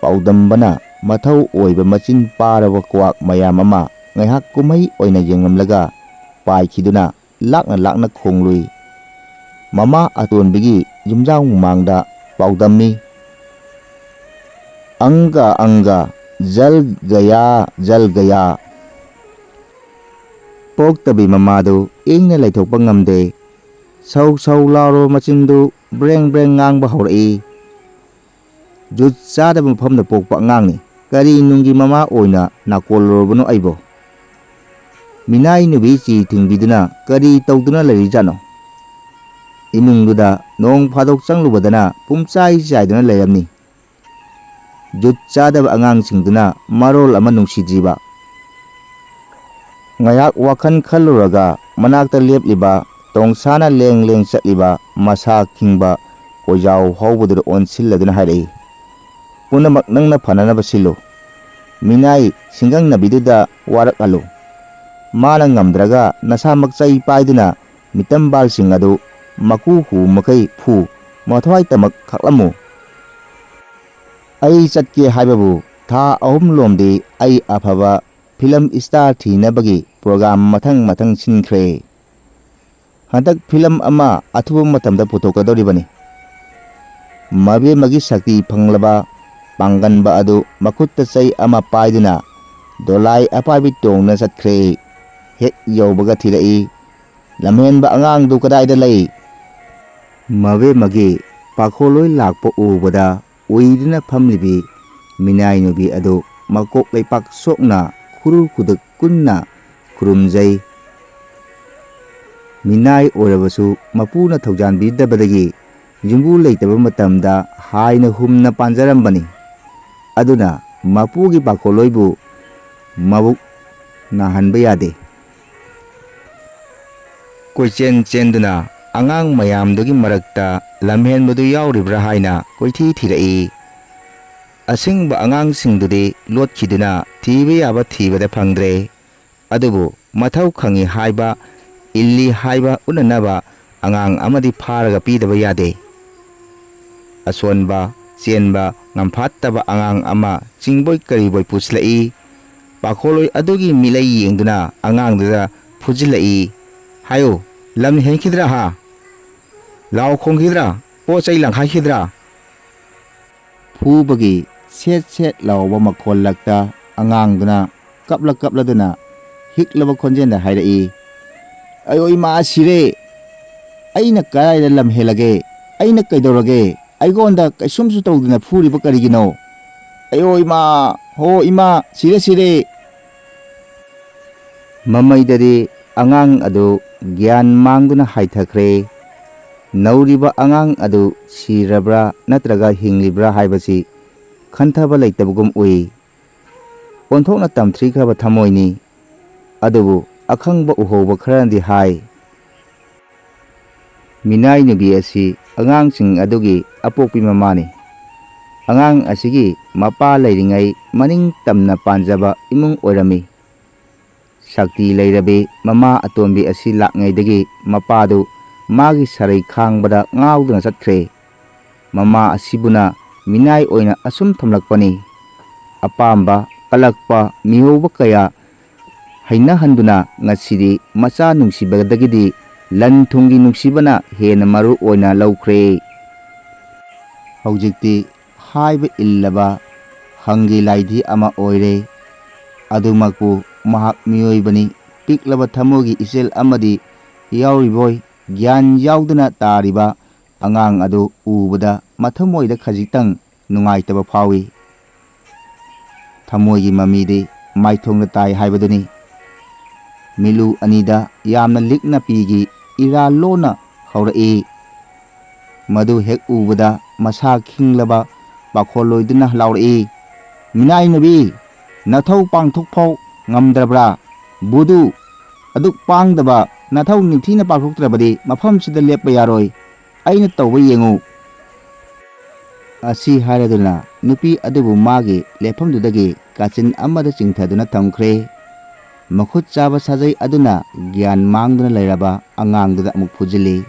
ꯄꯥꯎꯗꯝꯕꯅ ꯃꯊꯧ ꯑꯣꯏꯕ ꯃꯆꯤꯟ ꯄꯥꯔꯕ ꯀ꯭ꯋꯥꯛ ꯃꯌꯥꯝ ꯑꯃ ꯉꯥꯏꯍꯥꯛ ꯀꯨꯝꯍꯩ ꯑꯣꯏꯅ ꯌꯦꯡꯂꯝꯂꯒ ꯄꯥꯏꯈꯤꯗꯨꯅ ꯂꯥꯛꯅ ꯂꯥꯛꯅ ꯈꯣꯡꯂꯨꯏ꯫ ꯃꯃꯥ ꯑꯇꯣꯟꯕꯤꯒꯤ ꯌꯨꯝꯖꯥꯎ ꯃꯃꯥꯡꯗ ꯄꯥꯎꯗꯝꯃꯤ, "ꯑꯪꯒ ꯑꯪꯒ, ꯖꯜ ꯒꯌꯥ, ꯖꯜ ꯒꯌꯥ"꯫ ꯄꯣꯛꯇꯕꯤ ꯃꯃꯥꯗꯨ ꯏꯪꯅ ꯂꯩꯊꯣꯛꯄ ꯉꯝꯗꯦ꯫ ꯁꯧ ꯁꯧ ꯂꯥꯎꯔꯕ ꯃꯆꯤꯟꯗꯨ ꯕ꯭ꯔꯦꯡ ꯕ꯭ꯔꯦꯡ ꯉꯥꯡꯕ ꯍꯧꯔꯛꯏ꯫ ꯖꯨꯠ ꯆꯥꯗꯕ ꯃꯐꯝꯗ ꯄꯣꯛꯄ ꯑꯉꯥꯡꯅꯤ꯫ ꯀꯔꯤ ꯅꯨꯡꯒꯤ ꯃꯃꯥ ꯑꯣꯏꯅ ꯅꯥꯀꯣꯜꯂꯨꯔꯕꯅꯣ ꯑꯩꯕꯣ? ꯃꯤꯅꯥꯏ ꯅꯨꯄꯤ ꯆꯤ ꯊꯤꯡꯕꯤꯗꯨꯅ ꯀꯔꯤ ꯇꯧꯗꯨꯅ ꯂꯩꯔꯤꯖꯥꯠꯅꯣ? ꯏꯃꯨꯡꯗꯨꯗ ꯅꯣꯡ ꯐꯥꯗꯣꯛ ꯆꯪꯂꯨꯕꯗꯅ ꯄꯨꯝꯆꯥꯏ ꯆꯥꯏꯗꯨꯅ ꯂꯩꯔꯝꯅꯤ꯫ ꯖꯨꯠ ꯆꯥꯗꯕ ꯑꯉꯥꯡꯁꯤꯡꯗꯨꯅ ꯃꯔꯣꯜ ꯑꯃ ꯅꯨꯡꯁꯤꯗ꯭ꯔꯤꯕ꯫ ꯉꯥꯏꯍꯥꯛ ꯋꯥꯈꯜ ꯈꯜꯂꯨꯔꯒ ꯃꯅꯥꯛꯇ ꯂꯦꯞꯂꯤꯕ ꯇꯣꯡꯁꯥꯅ ꯂꯦꯡ ꯂꯦꯡ ꯆꯠꯂꯤꯕ ꯃꯁꯥ ꯈꯤꯡꯕ ꯀꯣꯏꯖꯥꯎ ꯍꯧꯕꯗꯨꯗ ꯑꯣꯟꯁꯤꯜꯂꯗꯨꯅ ꯍꯥꯏꯔꯛꯏ, "ꯄꯨꯝꯅꯃꯛ ꯅꯪꯅ ꯐꯅꯅꯕ ꯁꯤꯜꯂꯨ꯫ ꯃꯤꯅꯥꯏ ꯁꯤꯡꯒꯪꯅꯕꯤꯗꯨꯗ ꯋꯥꯔꯛꯍꯜꯂꯨ꯫ ꯃꯥꯅ ꯉꯝꯗ꯭ꯔꯒ ꯅꯁꯥꯃꯛ ꯆꯩ ꯄꯥꯏꯗꯨꯅ ꯃꯤꯇꯝꯕꯥꯜꯁꯤꯡ ꯑꯗꯨ ꯃꯀꯨ ꯍꯨ ꯃꯈꯩ ꯐꯨ, ꯃꯊ꯭ꯋꯥꯏꯇꯃꯛ ꯈꯥꯛꯂꯝꯃꯨ꯫ ꯑꯩ ꯆꯠꯀꯦ ꯍꯥꯏꯕꯕꯨ ꯊꯥ ꯑꯍꯨꯝ ꯂꯣꯝꯗꯤ ꯑꯩ ꯑꯐꯕ ꯐꯤꯂꯝ ꯏꯁꯇꯥꯔ ꯊꯤꯅꯕꯒꯤ ꯄ꯭ꯔꯣꯒ꯭ꯔꯥꯝ ꯃꯊꯪ ꯃꯊꯪ ꯁꯤꯟꯈ꯭ꯔꯦ꯫ ꯍꯟꯗꯛ ꯐꯤꯂꯝ ꯑꯃ ꯑꯊꯨꯕ ꯃꯇꯝꯗ ꯄꯨꯊꯣꯛꯀꯗꯧꯔꯤꯕꯅꯤ꯫" ꯃꯕꯦꯝꯃꯒꯤ ꯁꯛꯇꯤ ꯐꯪꯂꯕ ꯄꯥꯡꯒꯟꯕ ꯑꯗꯨ ꯃꯈꯨꯠꯇ ꯆꯩ ꯑꯃ ꯄꯥꯏꯗꯨꯅ ꯗꯣꯂꯥꯏ ꯑꯄꯥꯏꯕꯤ ꯇꯣꯡꯗꯨꯅ ꯆꯠꯈ꯭ꯔꯦ꯫ ꯍꯦꯛ ꯌꯧꯕꯒ ꯊꯤꯔꯛꯏ, "ꯂꯝꯍꯦꯟꯕ ꯑꯉꯥꯡꯗꯨ ꯀꯗꯥꯏꯗ ꯂꯩ?" ꯃꯕꯦꯝꯃꯒꯤ ꯄꯥꯈꯣꯜꯂꯣꯏ ꯂꯥꯛꯄ ꯎꯕꯗ ꯎꯏꯗꯨꯅ ꯐꯝꯂꯤꯕꯤ ꯃꯤꯅꯥꯏ ꯅꯨꯄꯤ ꯑꯗꯨ ꯃꯀꯣꯛ ꯂꯩꯄꯥꯛ ꯁꯣꯛꯅ ꯈꯨꯔꯨ ꯈꯨꯗꯛ ꯀꯨꯟꯅ ꯈꯨꯔꯨꯝꯖꯩ꯫ ꯃꯤꯅꯥꯏ ꯑꯣꯏꯔꯕꯁꯨ ꯃꯄꯨꯅ ꯊꯧꯖꯥꯟꯕꯤꯗꯕꯗꯒꯤ ꯌꯨꯝꯕꯨ ꯂꯩꯇꯕ ꯃꯇꯝꯗ ꯍꯥꯏꯅ ꯍꯨꯝꯅ ꯄꯥꯟꯖꯔꯝꯕꯅꯤ꯫ ꯑꯗꯨꯅ ꯃꯄꯨꯒꯤ ꯄꯥꯈꯣꯜꯂꯣꯏꯕꯨ ꯃꯕꯨꯛ ꯅꯥꯍꯟꯕ ꯌꯥꯗꯦ꯫ ꯀꯣꯏꯆꯦꯟ ꯆꯦꯟꯗꯨꯅ ꯑꯉꯥꯡ ꯃꯌꯥꯝꯗꯨꯒꯤ ꯃꯔꯛꯇ ꯂꯝꯍꯦꯟꯕꯗꯨ ꯌꯥꯎꯔꯤꯕ꯭ꯔꯥ ꯍꯥꯏꯅ ꯀꯣꯏꯊꯤ ꯊꯤꯔꯛꯏ꯫ ꯑꯁꯦꯡꯕ ꯑꯉꯥꯡꯁꯤꯡꯗꯨꯗꯤ ꯂꯣꯠꯈꯤꯗꯨꯅ ꯊꯤꯕ ꯌꯥꯕ ꯊꯤꯕꯗ ꯐꯪꯗ꯭ꯔꯦ꯫ ꯑꯗꯨꯕꯨ ꯃꯊꯧ ꯈꯪꯏ ꯍꯥꯏꯕ, ꯏꯜꯂꯤ ꯍꯥꯏꯕ ꯎꯠꯅꯅꯕ ꯑꯉꯥꯡ ꯑꯃꯗꯤ ꯐꯥꯔꯒ ꯄꯤꯗꯕ ꯌꯥꯗꯦ꯫ ꯑꯁꯣꯟꯕ, ꯆꯦꯟꯕ ꯉꯝꯐꯥꯠꯇꯕ ꯑꯉꯥꯡ ꯑꯃ ꯆꯤꯡꯕꯣꯏ ꯀꯔꯤꯕꯣꯏ ꯄꯨꯁꯤꯜꯂꯛꯏ꯫ ꯄꯥꯈꯣꯜꯂꯣꯏ ꯑꯗꯨꯒꯤ ꯃꯤꯠꯂꯩ ꯌꯦꯡꯗꯨꯅ ꯑꯉꯥꯡꯗꯨꯗ ꯐꯨꯖꯤꯜꯂꯛꯏ꯫ "ꯍꯥꯏꯌꯨ, ꯂꯝ ꯍꯦꯟꯈꯤꯗ꯭ꯔꯥ ꯍꯥ? ꯂꯥꯎ ꯈꯣꯡꯈꯤꯗ꯭ꯔꯥ? ꯄꯣꯠ ꯆꯩ ꯂꯪꯈꯥꯏꯈꯤꯗ꯭ꯔꯥ?" ꯐꯨꯕꯒꯤ ꯁꯦꯠ ꯁꯦꯠ ꯂꯥꯎꯕ ꯃꯈꯣꯜ ꯂꯛꯇ ꯑꯉꯥꯡꯗꯨꯅ ꯀꯞꯂ ꯀꯞꯂꯗꯨꯅ ꯍꯤꯛꯂꯕ ꯈꯣꯟꯖꯦꯜꯗ ꯍꯥꯏꯔꯛꯏ, "ꯑꯌꯣ ꯏꯃꯥ, ꯁꯤꯔꯦ! ꯑꯩꯅ ꯀꯗꯥꯏꯗ ꯂꯝ ꯍꯦꯜꯂꯒꯦ? ꯑꯩꯅ ꯀꯩꯗꯧꯔꯒꯦ? ꯑꯩꯉꯣꯟꯗ ꯀꯩꯁꯨꯝꯁꯨ ꯇꯧꯗꯅ ꯐꯨꯔꯤꯕ ꯀꯔꯤꯒꯤꯅꯣ? ꯑꯌꯣ ꯏꯃꯥ! ꯍꯣ ꯏꯃꯥ! ꯁꯤꯔꯦ, ꯁꯤꯔꯦ!" ꯃꯃꯩꯗꯗꯤ ꯑꯉꯥꯡ ꯑꯗꯨ ꯒ꯭ꯌꯥꯟ ꯃꯥꯡꯗꯨꯅ ꯍꯥꯏꯊꯈ꯭ꯔꯦ꯫ ꯅꯧꯔꯤꯕ ꯑꯉꯥꯡ ꯑꯗꯨ ꯁꯤꯔꯕ꯭ꯔꯥ ꯅꯠꯇ꯭ꯔꯒ ꯍꯤꯡꯂꯤꯕ꯭ꯔꯥ ꯍꯥꯏꯕꯁꯤ ꯈꯟꯊꯕ ꯂꯩꯇꯕꯒꯨꯝ ꯎꯏ꯫ ꯑꯣꯟꯊꯣꯛꯅ ꯇꯝꯊꯤꯈ꯭ꯔꯕ ꯊꯃꯣꯏꯅꯤ꯫ ꯑꯗꯨꯕꯨ ꯑꯈꯪꯕ ꯎꯍꯧꯕ ꯈꯔꯅꯗꯤ ꯍꯥꯏ, ꯃꯤꯅꯥꯏ ꯅꯨꯄꯤ ꯑꯁꯤ ꯑꯉꯥꯡꯁꯤꯡ ꯑꯗꯨꯒꯤ ꯑꯄꯣꯛꯄꯤ ꯃꯃꯥꯅꯤ꯫ ꯑꯉꯥꯡ ꯑꯁꯤꯒꯤ ꯃꯄꯥ ꯂꯩꯔꯤꯉꯩ ꯃꯅꯤꯡ ꯇꯝꯅ ꯄꯥꯟꯖꯕ ꯏꯃꯨꯡ ꯑꯣꯏꯔꯝꯃꯤ꯫ ꯁꯛꯇꯤ ꯂꯩꯔꯕꯤ ꯃꯃꯥ ꯑꯇꯣꯝꯕꯤ ꯑꯁꯤ ꯂꯥꯛꯉꯩꯗꯒꯤ ꯃꯄꯥꯗꯨ ꯃꯥꯒꯤ ꯁꯔꯩ ꯈꯥꯡꯕꯗ ꯉꯥꯎꯗꯨꯅ ꯆꯠꯈ꯭ꯔꯦ꯫ ꯃꯃꯥ ꯑꯁꯤꯕꯨꯅ ꯃꯤꯅꯥꯏ ꯑꯣꯏꯅ ꯑꯁꯨꯝ ꯊꯝꯂꯛꯄꯅꯤ꯫ ꯑꯄꯥꯝꯕ, ꯀꯜꯂꯛꯄ, ꯃꯤꯍꯧꯕ ꯀꯌꯥ ꯍꯩꯅꯍꯟꯗꯨꯅ ꯉꯁꯤꯗꯤ ꯃꯆꯥ ꯅꯨꯡꯁꯤꯕꯗꯒꯤꯗꯤ ꯂꯟ ꯊꯨꯝꯒꯤ ꯅꯨꯡꯁꯤꯕꯅ ꯍꯦꯟꯅ ꯃꯔꯨ ꯑꯣꯏꯅ ꯂꯧꯈ꯭ꯔꯦ꯫ ꯍꯧꯖꯤꯛꯇꯤ ꯍꯥꯏꯕ ꯏꯜꯂꯕ ꯍꯪꯒꯤ ꯂꯥꯏꯙꯤ ꯑꯃ ꯑꯣꯏꯔꯦ꯫ ꯑꯗꯨꯃꯛꯄꯨ ꯃꯍꯥꯛ ꯃꯤꯑꯣꯏꯕꯅꯤ꯫ ꯄꯤꯛꯂꯕ ꯊꯃꯣꯏꯒꯤ ꯏꯆꯦꯜ ꯑꯃꯗꯤ ꯌꯥꯎꯔꯤꯕꯣꯏ ꯒ꯭ꯌꯥꯟ ꯌꯥꯎꯗꯅ ꯇꯥꯔꯤꯕ ꯑꯉꯥꯡ ꯑꯗꯨ ꯎꯕꯗ ꯃꯊꯃꯣꯏꯗ ꯈꯖꯤꯛꯇꯪ ꯅꯨꯡꯉꯥꯏꯇꯕ ꯐꯥꯎꯏ꯫ ꯊꯃꯣꯏꯒꯤ ꯃꯃꯤꯗꯤ ꯃꯥꯏꯊꯣꯡꯗ ꯇꯥꯏ ꯍꯥꯏꯕꯗꯨꯅꯤ꯫ ꯃꯤꯠꯂꯨ ꯑꯅꯤꯗ ꯌꯥꯝꯅ ꯂꯤꯛꯅ ꯄꯤꯒꯤ ꯏꯔꯥ ꯂꯣꯟꯅ ꯍꯧꯔꯛꯏ꯫ ꯃꯗꯨ ꯍꯦꯛ ꯎꯕꯗ ꯃꯁꯥ ꯈꯤꯡꯂꯕ ꯄꯥꯈꯣꯜꯂꯣꯏꯗꯨꯅ ꯂꯥꯎꯔꯛꯏ, "ꯃꯤꯅꯥꯏ ꯅꯨꯕꯤ, ꯅꯊꯧ ꯄꯥꯡꯊꯣꯛꯐꯥꯎ ꯉꯝꯗ꯭ꯔꯕ꯭ꯔꯥ? ꯕꯨꯗꯨ, ꯑꯗꯨꯛ ꯄꯥꯡꯗꯕ ꯅꯊꯧ ꯅꯤꯡꯊꯤꯅ ꯄꯥꯡꯊꯣꯛꯇ꯭ꯔꯕꯗꯤ ꯃꯐꯝꯁꯤꯗ ꯂꯦꯞꯄ ꯌꯥꯔꯣꯏ꯫ ꯑꯩꯅ ꯇꯧꯕ ꯌꯦꯡꯉꯨ"꯫ ꯑꯁꯤ ꯍꯥꯏꯔꯗꯨꯅ ꯅꯨꯄꯤ ꯑꯗꯨꯕꯨ ꯃꯥꯒꯤ ꯂꯦꯞꯐꯝꯗꯨꯗꯒꯤ ꯀꯥꯆꯤꯟ ꯑꯃꯗ ꯆꯤꯡꯊꯗꯨꯅ ꯊꯝꯈ꯭ꯔꯦ꯫ ꯃꯈꯨꯠ ꯆꯥꯕ ꯁꯥꯖꯩ ꯑꯗꯨꯅ ꯒ꯭ꯌꯥꯟ ꯃꯥꯡꯗꯨꯅ ꯂꯩꯔꯕ ꯑꯉꯥꯡꯗꯨꯗ ꯑꯃꯨꯛ ꯐꯨꯖꯤꯜꯂꯤ꯫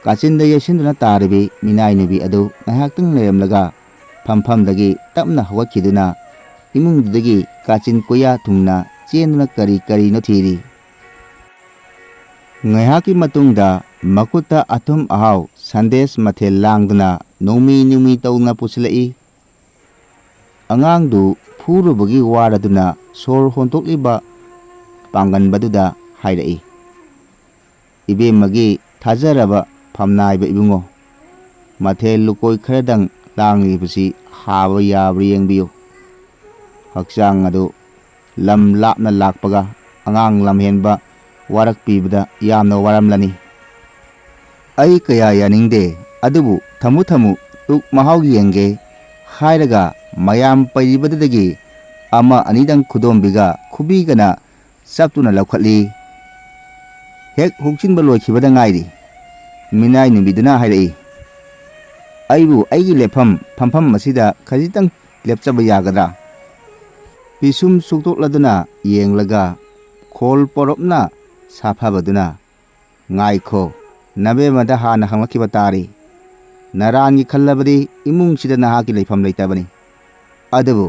ꯀꯥꯆꯤꯟꯗ ꯌꯩꯁꯤꯟꯗꯨꯅ ꯇꯥꯔꯤꯕꯤ ꯃꯤꯅꯥꯏ ꯅꯨꯄꯤ ꯑꯗꯨ ꯉꯥꯏꯍꯥꯛꯇꯪ ꯂꯩꯔꯝꯂꯒ ꯐꯝꯐꯝꯗꯒꯤ ꯇꯞꯅ ꯍꯧꯒꯠꯈꯤꯗꯨꯅ ꯏꯃꯨꯡꯗꯨꯗꯒꯤ ꯀꯥꯆꯤꯟ ꯀꯣꯌꯥ ꯊꯨꯡꯅ ꯆꯦꯟꯗꯨꯅ ꯀꯔꯤ ꯀꯔꯤꯅꯣ ꯊꯤꯔꯤ꯫ ꯉꯥꯏꯍꯥꯛꯀꯤ ꯃꯇꯨꯡꯗ ꯃꯈꯨꯠꯇ ꯑꯊꯨꯝ ꯑꯍꯥꯎ ꯁꯟꯗꯦꯁ ꯃꯊꯦꯜ ꯂꯥꯡꯗꯨꯅ ꯅꯣꯡꯃꯤ ꯅꯣꯡꯃꯤ ꯇꯧꯗꯨꯅ ꯄꯨꯁꯤꯜꯂꯛꯏ꯫ ꯑꯉꯥꯡꯗꯨ ꯐꯨꯔꯨꯕꯒꯤ ꯋꯥꯔꯗꯨꯅ ꯁꯣꯔ ꯍꯣꯟꯗꯣꯛꯂꯤꯕ ꯄꯥꯡꯒꯟꯕꯗꯨꯗ ꯍꯥꯏꯔꯛꯏ, "ꯏꯕꯦꯝꯃꯒꯤ ꯊꯥꯖꯔꯕ ꯐꯝꯅꯥꯏꯕ ꯏꯕꯨꯡꯉꯣ, ꯃꯊꯦꯜ ꯂꯨꯀꯣꯏ ꯈꯔꯗꯪ ꯂꯥꯡꯂꯤꯕꯁꯤ ꯍꯥꯕ ꯌꯥꯕ꯭ꯔꯥ ꯌꯦꯡꯕꯤꯌꯨ꯫ ꯍꯛꯆꯥꯡ ꯑꯗꯨ ꯂꯝ ꯂꯥꯞꯅ ꯂꯥꯛꯄꯒ ꯑꯉꯥꯡ ꯂꯝꯍꯦꯟꯕ ꯋꯥꯔꯛꯄꯤꯕꯗ ꯌꯥꯝꯅ ꯋꯥꯔꯝꯂꯅꯤ꯫ ꯑꯩ ꯀꯌꯥ ꯌꯥꯅꯤꯡꯗꯦ, ꯑꯗꯨꯕꯨ ꯊꯝꯃꯨ ꯊꯝꯃꯨ, ꯇꯨꯛ ꯃꯍꯥꯎ ꯌꯦꯡꯒꯦ ꯍꯥꯏꯔꯒ ꯃꯌꯥꯝ ꯄꯩꯔꯤꯕꯗꯨꯗꯒꯤ ꯑꯃ ꯑꯅꯤꯗꯪ ꯈꯨꯗꯣꯝꯕꯤꯒ ꯈꯨꯕꯤꯒꯅ ꯆꯞꯇꯨꯅ ꯂꯧꯈꯠꯂꯤ꯫ ꯍꯦꯛ ꯍꯨꯛꯆꯤꯟꯕ ꯂꯣꯏꯈꯤꯕꯗ ꯉꯥꯏꯔꯤ꯫ ꯃꯤꯅꯥꯏ ꯅꯨꯕꯤꯗꯨꯅ ꯍꯥꯏꯔꯛꯏ, "ꯑꯩꯕꯨ ꯑꯩꯒꯤ ꯂꯦꯞꯐꯝ ꯐꯝꯐꯝ ꯑꯁꯤꯗ ꯈꯖꯤꯛꯇꯪ ꯂꯦꯞꯆꯕ ꯌꯥꯒꯗ꯭ꯔꯥ?" ꯄꯤꯁꯨꯝ ꯁꯨꯛꯇꯣꯛꯂꯗꯨꯅ ꯌꯦꯡꯂꯒ ꯈꯣꯜ ꯄꯣꯔꯞꯅ ꯁꯥꯐꯕꯗꯨꯅ, "ꯉꯥꯏꯈꯣ, ꯅꯕꯦꯝꯃꯗ ꯍꯥꯟꯅ ꯍꯪꯂꯛꯈꯤꯕ ꯇꯥꯔꯤ꯫ ꯅꯔꯥꯟꯒꯤ ꯈꯜꯂꯕꯗꯤ ꯏꯃꯨꯡꯁꯤꯗ ꯅꯍꯥꯛꯀꯤ ꯂꯩꯐꯝ ꯂꯩꯇꯕꯅꯤ꯫ ꯑꯗꯨꯕꯨ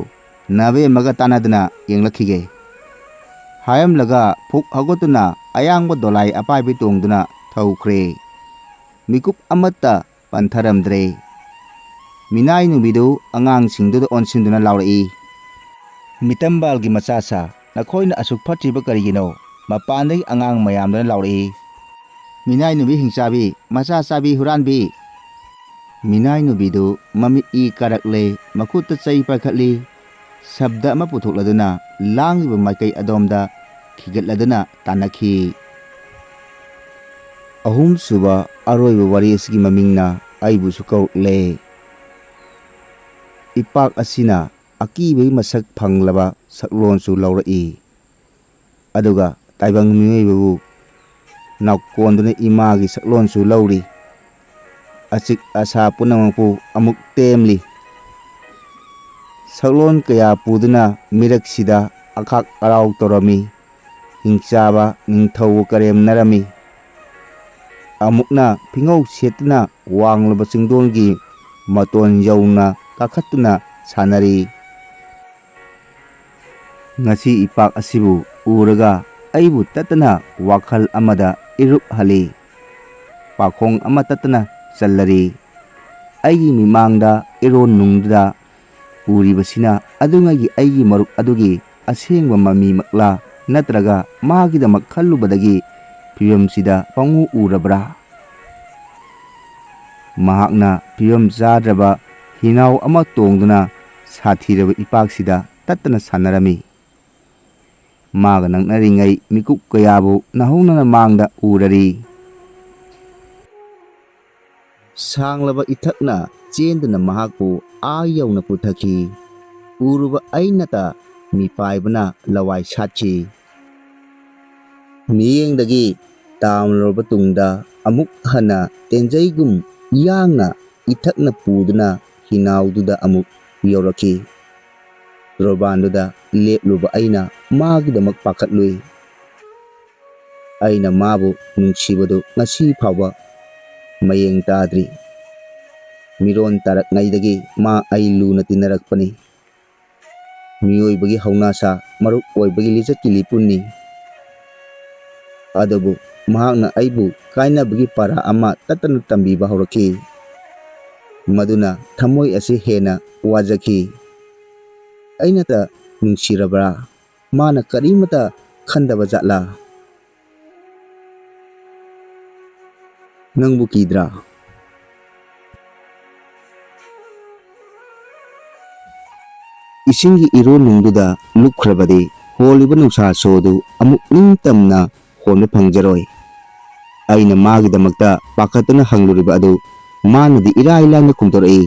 ꯅꯕꯦꯝꯃꯒ ꯇꯥꯟꯅꯗꯨꯅ ꯌꯦꯡꯂꯛꯈꯤꯒꯦ꯫" ꯍꯥꯏꯔꯝꯂꯒ ꯐꯨꯛ ꯍꯧꯒꯠꯇꯨꯅ ꯑꯌꯥꯡꯕ ꯗꯣꯂꯥꯏ ꯑꯄꯥꯏꯕꯤ ꯇꯣꯡꯗꯨꯅ ꯊꯧꯈ꯭ꯔꯦ꯫ ꯃꯤꯀꯨꯞ ꯑꯃꯠꯇ ꯄꯟꯊꯔꯝꯗ꯭ꯔꯦ꯫ ꯃꯤꯅꯥꯏ ꯅꯨꯕꯤꯗꯨ ꯑꯉꯥꯡꯁꯤꯡꯗꯨꯗ ꯑꯣꯟꯁꯤꯟꯗꯨꯅ ꯂꯥꯎꯔꯛꯏ, "ꯃꯤꯇꯝꯕꯥꯜꯒꯤ ꯃꯆꯥꯁꯥ, ꯅꯈꯣꯏꯅ ꯑꯁꯨꯛ ꯐꯠꯇ꯭ꯔꯤꯕ ꯀꯔꯤꯒꯤꯅꯣ?" ꯃꯄꯥꯟꯗꯒꯤ ꯑꯉꯥꯡ ꯃꯌꯥꯝꯗꯨꯅ ꯂꯥꯎꯔꯛꯏ, "ꯃꯤꯅꯥꯏ ꯅꯨꯕꯤ ꯍꯤꯡꯆꯥꯕꯤ, ꯃꯆꯥ ꯆꯥꯕꯤ ꯍꯨꯔꯥꯟꯕꯤ!" ꯃꯤꯅꯥꯏ ꯅꯨꯕꯤꯗꯨ ꯃꯃꯤꯠ ꯏ ꯀꯥꯔꯛꯂꯦ, ꯃꯈꯨꯠꯇ ꯆꯩ ꯄꯥꯏꯈꯠꯂꯤ꯫ ꯁꯕꯗ ꯑꯃ ꯄꯨꯊꯣꯛꯂꯗꯨꯅ ꯂꯥꯡꯂꯤꯕ ꯃꯥꯏꯀꯩ ꯑꯗꯣꯝꯗ ꯈꯤꯒꯠꯂꯗꯨꯅ ꯇꯥꯟꯅꯈꯤ꯫ ꯑꯍꯨꯝꯁꯨꯕ ꯑꯔꯣꯏꯕ ꯋꯥꯔꯤ ꯑꯁꯤꯒꯤ ꯃꯃꯤꯡꯅ "ꯑꯩꯕꯨꯁꯨ ꯀꯧꯔꯛꯂꯦ"꯫ ꯏꯄꯥꯛ ꯑꯁꯤꯅ ꯑꯀꯤꯕꯒꯤ ꯃꯁꯛ ꯐꯪꯂꯕ ꯁꯛꯂꯣꯟꯁꯨ ꯂꯧꯔꯛꯏ꯫ ꯑꯗꯨꯒ ꯇꯥꯏꯕꯪ ꯃꯤꯑꯣꯏꯕꯕꯨ ꯅꯥꯎꯀꯣꯟꯗꯨꯅ ꯏꯃꯥꯒꯤ ꯁꯛꯂꯣꯟꯁꯨ ꯂꯧꯔꯤ꯫ ꯑꯆꯤꯛ ꯑꯁꯥ ꯄꯨꯝꯅꯃꯛꯄꯨ ꯑꯃꯨꯛ ꯇꯦꯝꯂꯤ꯫ ꯁꯛꯂꯣꯟ ꯀꯌꯥ ꯄꯨꯗꯨꯅ ꯃꯤꯔꯛꯁꯤꯗ ꯑꯈꯥꯛ ꯑꯔꯥꯎ ꯇꯧꯔꯝꯃꯤ꯫ ꯍꯤꯡꯆꯥꯕ ꯅꯤꯡꯊꯧꯕꯨ ꯀꯔꯦꯝꯅꯔꯝꯃꯤ꯫ ꯑꯃꯨꯛꯅ ꯐꯤꯉꯧ ꯁꯦꯠꯇꯨꯅ ꯋꯥꯡꯂꯕ ꯆꯤꯡꯗꯣꯟꯒꯤ ꯃꯇꯣꯟ ꯌꯧꯅ ꯀꯥꯈꯠꯇꯨꯅ ꯁꯥꯟꯅꯔꯤ꯫ ꯉꯁꯤ ꯏꯄꯥꯛ ꯑꯁꯤꯕꯨ ꯎꯔꯒ ꯑꯩꯕꯨ ꯇꯠꯇꯅ ꯋꯥꯈꯜ ꯑꯃꯗ ꯏꯔꯨꯞꯍꯜꯂꯤ꯫ ꯄꯥꯈꯣꯡ ꯑꯃ ꯇꯠꯇꯅ ꯆꯜꯂꯔꯤ꯫ ꯑꯩꯒꯤ ꯃꯤꯃꯥꯡꯗ ꯏꯔꯣꯟ ꯅꯨꯡꯗꯨꯗ ꯎꯔꯤꯕꯁꯤꯅ ꯑꯗꯨꯉꯩꯒꯤ ꯑꯩꯒꯤ ꯃꯔꯨꯞ ꯑꯗꯨꯒꯤ ꯑꯁꯦꯡꯕ ꯃꯃꯤꯃꯛꯂꯥ, ꯅꯠꯇ꯭ꯔꯒ ꯃꯥꯒꯤꯗꯃꯛ ꯈꯜꯂꯨꯕꯗꯒꯤ ꯐꯤꯕꯝꯁꯤꯗ ꯄꯪꯎ ꯎꯔꯕ꯭ꯔꯥ? ꯃꯍꯥꯛꯅ ꯐꯤꯕꯝ ꯆꯥꯗ꯭ꯔꯕ ꯍꯤꯅꯥꯎ ꯑꯃ ꯇꯣꯡꯗꯨꯅ ꯁꯥꯊꯤꯔꯕ ꯏꯄꯥꯛꯁꯤꯗ ꯇꯠꯇꯅ ꯁꯥꯟꯅꯔꯝꯃꯤ꯫ ꯃꯥꯒ ꯅꯛꯅꯔꯤꯉꯩ ꯃꯤꯀꯨꯞ ꯀꯌꯥꯕꯨ ꯅꯧꯍꯧꯅꯅ ꯃꯥꯡꯗ ꯎꯔꯔꯤ꯫ ꯁꯥꯡꯂꯕ ꯏꯊꯛꯅ ꯆꯦꯟꯗꯨꯅ ꯃꯍꯥꯛꯄꯨ ꯑꯥ ꯌꯧꯅ ꯄꯨꯊꯈꯤ꯫ ꯎꯔꯨꯕ ꯑꯩꯅꯇ ꯃꯤꯄꯥꯏꯕꯅ ꯂꯋꯥꯏ ꯁꯥꯠꯈꯤ꯫ ꯃꯤꯠꯌꯦꯡꯗꯒꯤ ꯇꯥꯝꯂꯨꯔꯕ ꯇꯨꯡꯗ ꯑꯃꯨꯛ ꯍꯟꯅ ꯇꯦꯟꯖꯩꯒꯨꯝ ꯌꯥꯡꯅ ꯏꯊꯛꯅ ꯄꯨꯗꯨꯅ ꯍꯤꯅꯥꯎꯗꯨꯗ ꯑꯃꯨꯛ ꯌꯧꯔꯛꯈꯤ꯫ ꯇꯣꯔꯕꯥꯟꯗꯨꯗ ꯂꯦꯞꯂꯨꯕ ꯑꯩꯅ ꯃꯥꯒꯤꯗꯃꯛ ꯄꯥꯈꯠꯂꯨꯏ꯫ ꯑꯩꯅ ꯃꯥꯕꯨ ꯅꯨꯡꯁꯤꯕꯗꯨ ꯉꯁꯤ ꯐꯥꯎꯕ ꯃꯌꯦꯡ ꯇꯥꯗ꯭ꯔꯤ꯫ ꯃꯤꯔꯣꯟ ꯇꯥꯔꯛꯉꯩꯗꯒꯤ ꯃꯥ ꯑꯩ ꯂꯨꯅ ꯇꯤꯟꯅꯔꯛꯄꯅꯤ꯫ ꯃꯤꯑꯣꯏꯕꯒꯤ ꯍꯧꯅꯁꯥ ꯃꯔꯨꯞ ꯑꯣꯏꯕꯒꯤ ꯂꯤꯆꯠꯀꯤ ꯂꯤꯄꯨꯟꯅꯤ꯫ ꯑꯗꯨꯕꯨ ꯃꯍꯥꯛꯅ ꯑꯩꯕꯨ ꯀꯥꯏꯅꯕꯒꯤ ꯄꯥꯔꯥ ꯑꯃ ꯇꯠꯇꯅ ꯇꯝꯕꯤꯕ ꯍꯧꯔꯛꯈꯤ꯫ ꯃꯗꯨꯅ ꯊꯃꯣꯏ ꯑꯁꯤ ꯍꯦꯟꯅ ꯋꯥꯖꯈꯤ꯫ ꯑꯩꯅꯇ ꯅꯨꯡꯁꯤꯔꯕ꯭ꯔꯥ? ꯃꯥꯅ ꯀꯔꯤꯃꯇ ꯈꯟꯗꯕ ꯖꯥꯠꯂꯥ? ꯅꯪꯕꯨ ꯀꯤꯗ꯭ꯔꯥ? ꯏꯁꯤꯡꯒꯤ ꯏꯔꯣꯜꯅꯨꯡꯗꯨꯗ ꯂꯨꯞꯈ꯭ꯔꯕꯗꯤ ꯍꯣꯜꯂꯤꯕ ꯅꯨꯡꯁꯥ ꯁꯣꯗꯨ ꯑꯃꯨꯛ ꯅꯤꯡꯇꯝꯅ ꯍꯣꯟꯕ ꯐꯪꯖꯔꯣꯏ꯫ ꯑꯩꯅ ꯃꯥꯒꯤꯗꯃꯛꯇ ꯄꯥꯈꯠꯇꯨꯅ ꯍꯪꯂꯨꯔꯤꯕ ꯑꯗꯨ ꯃꯥꯅꯗꯤ ꯏꯔꯥꯏ ꯂꯥꯏꯅ ꯈꯨꯝꯗꯣꯔꯛꯏ,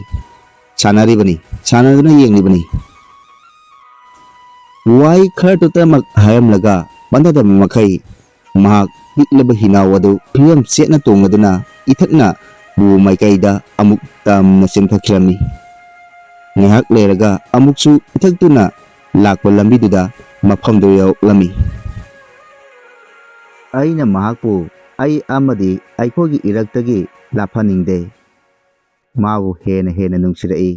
"ꯁꯥꯟꯅꯔꯤꯕꯅꯤ, ꯁꯥꯟꯅꯗꯨꯅ ꯌꯦꯡꯂꯤꯕꯅꯤ"꯫ ꯋꯥꯍꯩ ꯈꯔꯗꯨꯇꯃꯛ ꯍꯥꯏꯔꯝꯂꯒ ꯄꯟꯊꯗꯕ ꯃꯈꯩ ꯃꯍꯥꯛ ꯄꯤꯛꯂꯕ ꯍꯤꯅꯥꯎ ꯑꯗꯨ ꯐꯤꯕꯝ ꯆꯦꯠꯅ ꯇꯣꯡꯂꯗꯨꯅ ꯏꯊꯛꯅ ꯄꯨ ꯃꯥꯏꯀꯩꯗ ꯑꯃꯨꯛ ꯇꯝꯅ ꯆꯦꯟꯊꯈꯤꯔꯝꯃꯤ꯫ ꯉꯥꯏꯍꯥꯛ ꯂꯩꯔꯒ ꯑꯃꯨꯛꯁꯨ ꯏꯊꯛꯇꯨꯅ ꯂꯥꯛꯄ ꯂꯝꯕꯤꯗꯨꯗ ꯃꯐꯝꯗꯨ ꯌꯧꯔꯛꯂꯝꯃꯤ꯫ ꯑꯩꯅ ꯃꯍꯥꯛꯄꯨ ꯑꯩ ꯑꯃꯗꯤ ꯑꯩꯈꯣꯏꯒꯤ ꯏꯔꯛꯇꯒꯤ ꯂꯥꯞꯍꯟꯅꯤꯡꯗꯦ꯫ ꯃꯥꯕꯨ ꯍꯦꯟꯅ ꯍꯦꯟꯅ ꯅꯨꯡꯁꯤꯔꯛꯏ꯫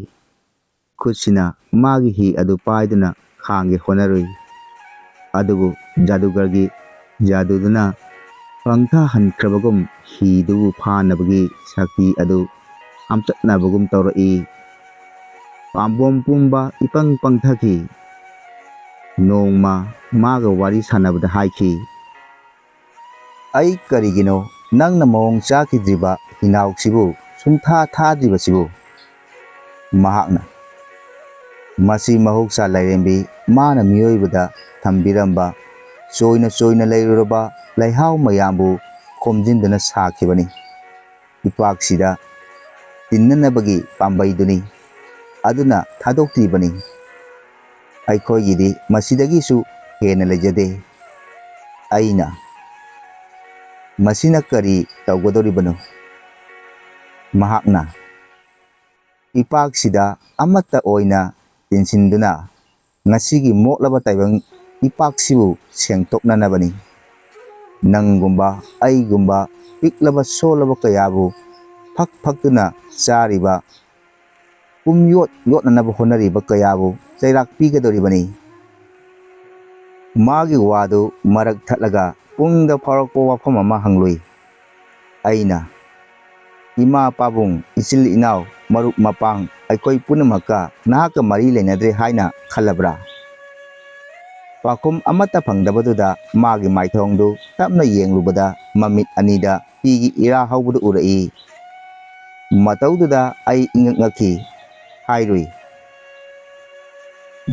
ꯈꯨꯠꯁꯤꯅ ꯃꯥꯒꯤ ꯍꯤ ꯑꯗꯨ ꯄꯥꯏꯗꯨꯅ ꯈꯥꯡꯒꯦ ꯍꯣꯠꯅꯔꯨꯏ꯫ ꯑꯗꯨꯕꯨ ꯖꯥꯗꯨꯒꯔꯒꯤ ꯖꯥꯗꯨꯗꯨꯅ ꯄꯪꯊꯍꯟꯈ꯭ꯔꯕꯒꯨꯝ ꯍꯤꯗꯨꯕꯨ ꯐꯥꯅꯕꯒꯤ ꯁꯛꯇꯤ ꯑꯗꯨ ꯍꯥꯝꯆꯠꯅꯕꯒꯨꯝ ꯇꯧꯔꯛꯏ꯫ ꯄꯥꯝꯕꯣꯝ ꯄꯨꯝꯕ ꯏꯄꯪ ꯄꯪꯊꯈꯤ꯫ ꯅꯣꯡꯃ ꯃꯥꯒ ꯋꯥꯔꯤ ꯁꯥꯟꯅꯕꯗ ꯍꯥꯏꯈꯤ, "ꯑꯩ ꯀꯔꯤꯒꯤꯅꯣ ꯅꯪꯅ ꯃꯑꯣꯡ ꯆꯥꯈꯤꯗ꯭ꯔꯤꯕ ꯍꯤꯅꯥꯎꯁꯤꯕꯨ ꯁꯨꯡꯊꯥ ꯊꯥꯗ꯭ꯔꯤꯕꯁꯤꯕꯨ?" ꯃꯍꯥꯛꯅ, "ꯃꯁꯤ ꯃꯍꯧꯁꯥ ꯂꯥꯏꯔꯦꯝꯕꯤ ꯃꯥꯅ ꯃꯤꯑꯣꯏꯕꯗ ꯊꯝꯕꯤꯔꯝꯕ ꯆꯣꯏꯅ ꯆꯣꯏꯅ ꯂꯩꯔꯨꯔꯕ ꯂꯩꯍꯥꯎ ꯃꯌꯥꯝꯕꯨ ꯈꯣꯝꯖꯤꯟꯗꯨꯅ ꯁꯥꯈꯤꯕꯅꯤ꯫ ꯏꯄꯥꯛꯁꯤꯗ ꯇꯤꯟꯅꯅꯕꯒꯤ ꯄꯥꯝꯕꯩꯗꯨꯅꯤ꯫ ꯑꯗꯨꯅ ꯊꯥꯗꯣꯛꯇ꯭ꯔꯤꯕꯅꯤ꯫ ꯑꯩꯈꯣꯏꯒꯤꯗꯤ ꯃꯁꯤꯗꯒꯤꯁꯨ ꯍꯦꯟꯅ ꯂꯩꯖꯗꯦ꯫ ꯑꯩꯅ, "ꯃꯁꯤꯅ ꯀꯔꯤ ꯇꯧꯒꯗꯧꯔꯤꯕꯅꯣ?" ꯃꯍꯥꯛꯅ, "ꯏꯄꯥꯛꯁꯤꯗ ꯑꯃꯠꯇ ꯑꯣꯏꯅ ꯇꯤꯟꯁꯤꯟꯗꯨꯅ ꯉꯁꯤꯒꯤ ꯃꯣꯠꯂꯕ ꯇꯥꯏꯕꯪ ꯏꯄꯥꯛꯁꯤꯕꯨ ꯁꯦꯡꯗꯣꯛꯅꯅꯕꯅꯤ꯫ ꯅꯪꯒꯨꯝꯕ ꯑꯩꯒꯨꯝꯕ ꯄꯤꯛꯂꯕ ꯁꯣꯜꯂꯕ ꯀꯌꯥꯕꯨ ꯐꯛ ꯐꯛꯇꯨꯅ ꯆꯥꯔꯤꯕ, ꯄꯨꯝꯌꯣꯠ ꯌꯣꯠꯅꯅꯕ ꯍꯣꯠꯅꯔꯤꯕ ꯀꯌꯥꯕꯨ ꯆꯩꯔꯥꯛ ꯄꯤꯒꯗꯧꯔꯤꯕꯅꯤ꯫" ꯃꯥꯒꯤ ꯋꯥꯗꯨ ꯃꯔꯛ ꯊꯠꯂꯒ ꯄꯨꯡꯗ ꯐꯥꯎꯔꯛꯄ ꯋꯥꯐꯝ ꯑꯃ ꯍꯪꯂꯨꯏ꯫ ꯑꯩꯅ, "ꯏꯃꯥ ꯄꯥꯕꯨꯡ, ꯏꯆꯤꯜ ꯏꯅꯥꯎ, ꯃꯔꯨꯞ ꯃꯄꯥꯡ, ꯑꯩꯈꯣꯏ ꯄꯨꯝꯅꯃꯛꯀ ꯅꯍꯥꯛꯀ ꯃꯔꯤ ꯂꯩꯅꯗ꯭ꯔꯦ ꯍꯥꯏꯅ ꯈꯜꯂꯕ꯭ꯔꯥ?" ꯄꯥꯎꯈꯨꯝ ꯑꯃꯠꯇ ꯐꯪꯗꯕꯗꯨꯗ ꯃꯥꯒꯤ ꯃꯥꯏꯊꯣꯡꯗꯨ ꯇꯞꯅ ꯌꯦꯡꯂꯨꯕꯗ ꯃꯃꯤꯠ ꯑꯅꯤꯗ ꯄꯤꯒꯤ ꯏꯔꯥ ꯍꯧꯕꯗꯨ ꯎꯔꯛꯏ꯫ ꯃꯇꯧꯗꯨꯗ ꯑꯩ ꯏꯉꯛ ꯉꯛꯈꯤ꯫ ꯍꯥꯏꯔꯨꯏ,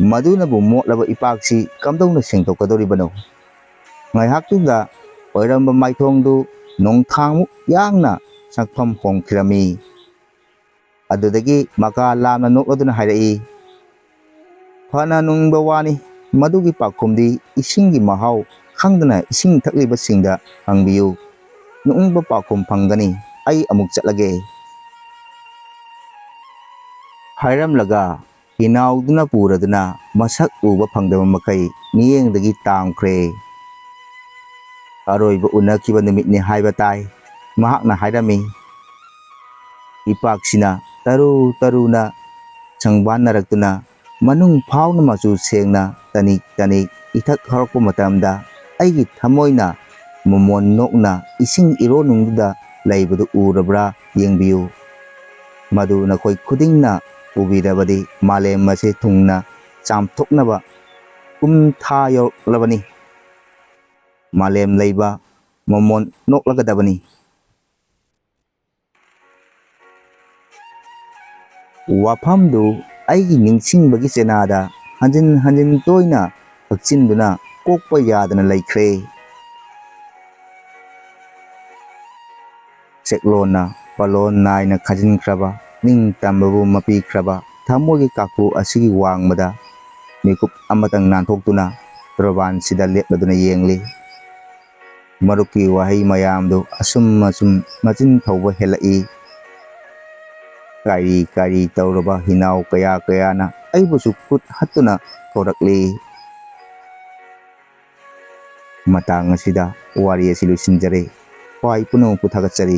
"ꯃꯗꯨꯅꯕꯨ ꯃꯣꯠꯂꯕ ꯏꯄꯥꯛꯁꯤ ꯀꯝꯗꯧꯅ ꯁꯦꯡꯗꯣꯛꯀꯗꯧꯔꯤꯕꯅꯣ?" ꯉꯥꯏꯍꯥꯛꯇꯨꯗ ꯑꯣꯏꯔꯝꯕ ꯃꯥꯏꯊꯣꯡꯗꯨ ꯅꯣꯡꯊꯥꯡꯃꯨꯛ ꯌꯥꯡꯅ ꯁꯛꯐꯝ ꯍꯣꯡꯈꯤꯔꯝꯃꯤ꯫ ꯑꯗꯨꯗꯒꯤ ꯃꯀꯥ ꯂꯥꯝꯅ ꯅꯣꯛꯂꯗꯨꯅ ꯍꯥꯏꯔꯛꯏ, "ꯐꯅ ꯅꯨꯡꯕ ꯋꯥꯅꯤ꯫ ꯃꯗꯨꯒꯤ ꯄꯥꯎꯈꯨꯝꯗꯤ ꯏꯁꯤꯡꯒꯤ ꯃꯍꯥꯎ ꯈꯪꯗꯅ ꯏꯁꯤꯡ ꯊꯛꯂꯤꯕꯁꯤꯡꯗ ꯍꯪꯕꯤꯌꯨ꯫ ꯅꯣꯛꯅꯤꯡꯕ ꯄꯥꯎꯈꯨꯝ ꯐꯪꯒꯅꯤ꯫ ꯑꯩ ꯑꯃꯨꯛ ꯆꯠꯂꯒꯦ꯫" ꯍꯥꯏꯔꯝꯂꯒ ꯍꯤꯅꯥꯎꯗꯨꯅ ꯄꯨꯔꯗꯨꯅ ꯃꯁꯛ ꯎꯕ ꯐꯪꯗꯕ ꯃꯈꯩ ꯃꯤꯠꯌꯦꯡꯗꯒꯤ ꯇꯥꯝꯈ꯭ꯔꯦ꯫ ꯑꯔꯣꯏꯕ ꯎꯅꯈꯤꯕ ꯅꯨꯃꯤꯠꯅꯤ ꯍꯥꯏꯕ ꯇꯥꯏ꯫ ꯃꯍꯥꯛꯅ ꯍꯥꯏꯔꯝꯃꯤ, "ꯏꯄꯥꯛꯁꯤꯅ ꯇꯔꯨ ꯇꯔꯨꯅ ꯁꯪꯕꯥꯟꯅꯔꯛꯇꯨꯅ ꯃꯅꯨꯡ ꯐꯥꯎꯅ ꯃꯆꯨ ꯁꯦꯡꯅ ꯇꯅꯤꯛ ꯇꯅꯤꯛ ꯏꯊꯛ ꯍꯧꯔꯛꯄ ꯃꯇꯝꯗ ꯑꯩꯒꯤ ꯊꯃꯣꯏꯅ ꯃꯣꯃꯣꯟ ꯅꯣꯛꯅ ꯏꯁꯤꯡ ꯏꯔꯣꯟꯅꯨꯡꯗꯨꯗ ꯂꯩꯕꯗꯨ ꯎꯔꯕ꯭ꯔꯥ ꯌꯦꯡꯕꯤꯌꯨ꯫ ꯃꯗꯨ ꯅꯈꯣꯏ ꯈꯨꯗꯤꯡꯅ ꯎꯕꯤꯔꯕꯗꯤ ꯃꯥꯂꯦꯝ ꯑꯁꯤ ꯊꯨꯡꯅ ꯆꯥꯝꯊꯣꯛꯅꯕ ꯀꯨꯝꯊꯥ ꯌꯧꯔꯛꯂꯕꯅꯤ꯫ ꯃꯥꯂꯦꯝ ꯂꯩꯕ ꯃꯣꯃꯣꯟ ꯅꯣꯛꯂꯒꯗꯕꯅꯤ꯫" ꯋꯥꯐꯝꯗꯨ ꯑꯩꯒꯤ ꯅꯤꯡꯁꯤꯡꯕꯒꯤ ꯆꯦꯅꯥꯗ ꯍꯟꯖꯤꯟ ꯍꯟꯖꯤꯟ ꯇꯣꯏꯅ ꯊꯛꯆꯤꯟꯗꯨꯅ ꯀꯣꯛꯄ ꯌꯥꯗꯅ ꯂꯩꯈ꯭ꯔꯦ꯫ ꯆꯦꯛꯂꯣꯟꯅ ꯄꯥꯂꯣꯟ ꯅꯥꯏꯅ ꯈꯥꯖꯤꯟꯈ꯭ꯔꯕ, ꯅꯤꯡꯇꯝꯕꯕꯨ ꯃꯄꯤꯈ꯭ꯔꯕ ꯊꯃꯣꯏꯒꯤ ꯀꯥꯡꯄꯨ ꯑꯁꯤꯒꯤ ꯋꯥꯡꯃꯗ ꯃꯤꯀꯨꯞ ꯑꯃꯇꯪ ꯅꯥꯟꯊꯣꯛꯇꯨꯅ ꯇꯣꯔꯕꯥꯟꯁꯤꯗ ꯂꯦꯞꯂꯗꯨꯅ ꯌꯦꯡꯂꯤ꯫ ꯃꯔꯨꯞꯀꯤ ꯋꯥꯍꯩ ꯃꯌꯥꯝꯗꯨ ꯑꯁꯨꯝ ꯑꯁꯨꯝ ꯃꯆꯤꯟ ꯊꯧꯕ ꯍꯦꯜꯂꯛꯏ꯫ ꯀꯥꯏꯔꯤ ꯀꯥꯏꯔꯤ ꯇꯧꯔꯕ ꯍꯤꯅꯥꯎ ꯀꯌꯥ ꯀꯌꯥꯅ ꯑꯩꯕꯨꯁꯨ ꯈꯨꯠ ꯍꯠꯇꯨꯅ ꯀꯧꯔꯛꯂꯤ꯫ ꯃꯇꯥꯡ ꯑꯁꯤꯗ ꯋꯥꯔꯤ ꯑꯁꯤ ꯂꯣꯏꯁꯤꯟꯖꯔꯦ꯫ ꯈ꯭ꯋꯥꯏ ꯄꯨꯝꯅꯃꯛꯄꯨ ꯊꯥꯒꯠꯆꯔꯤ꯫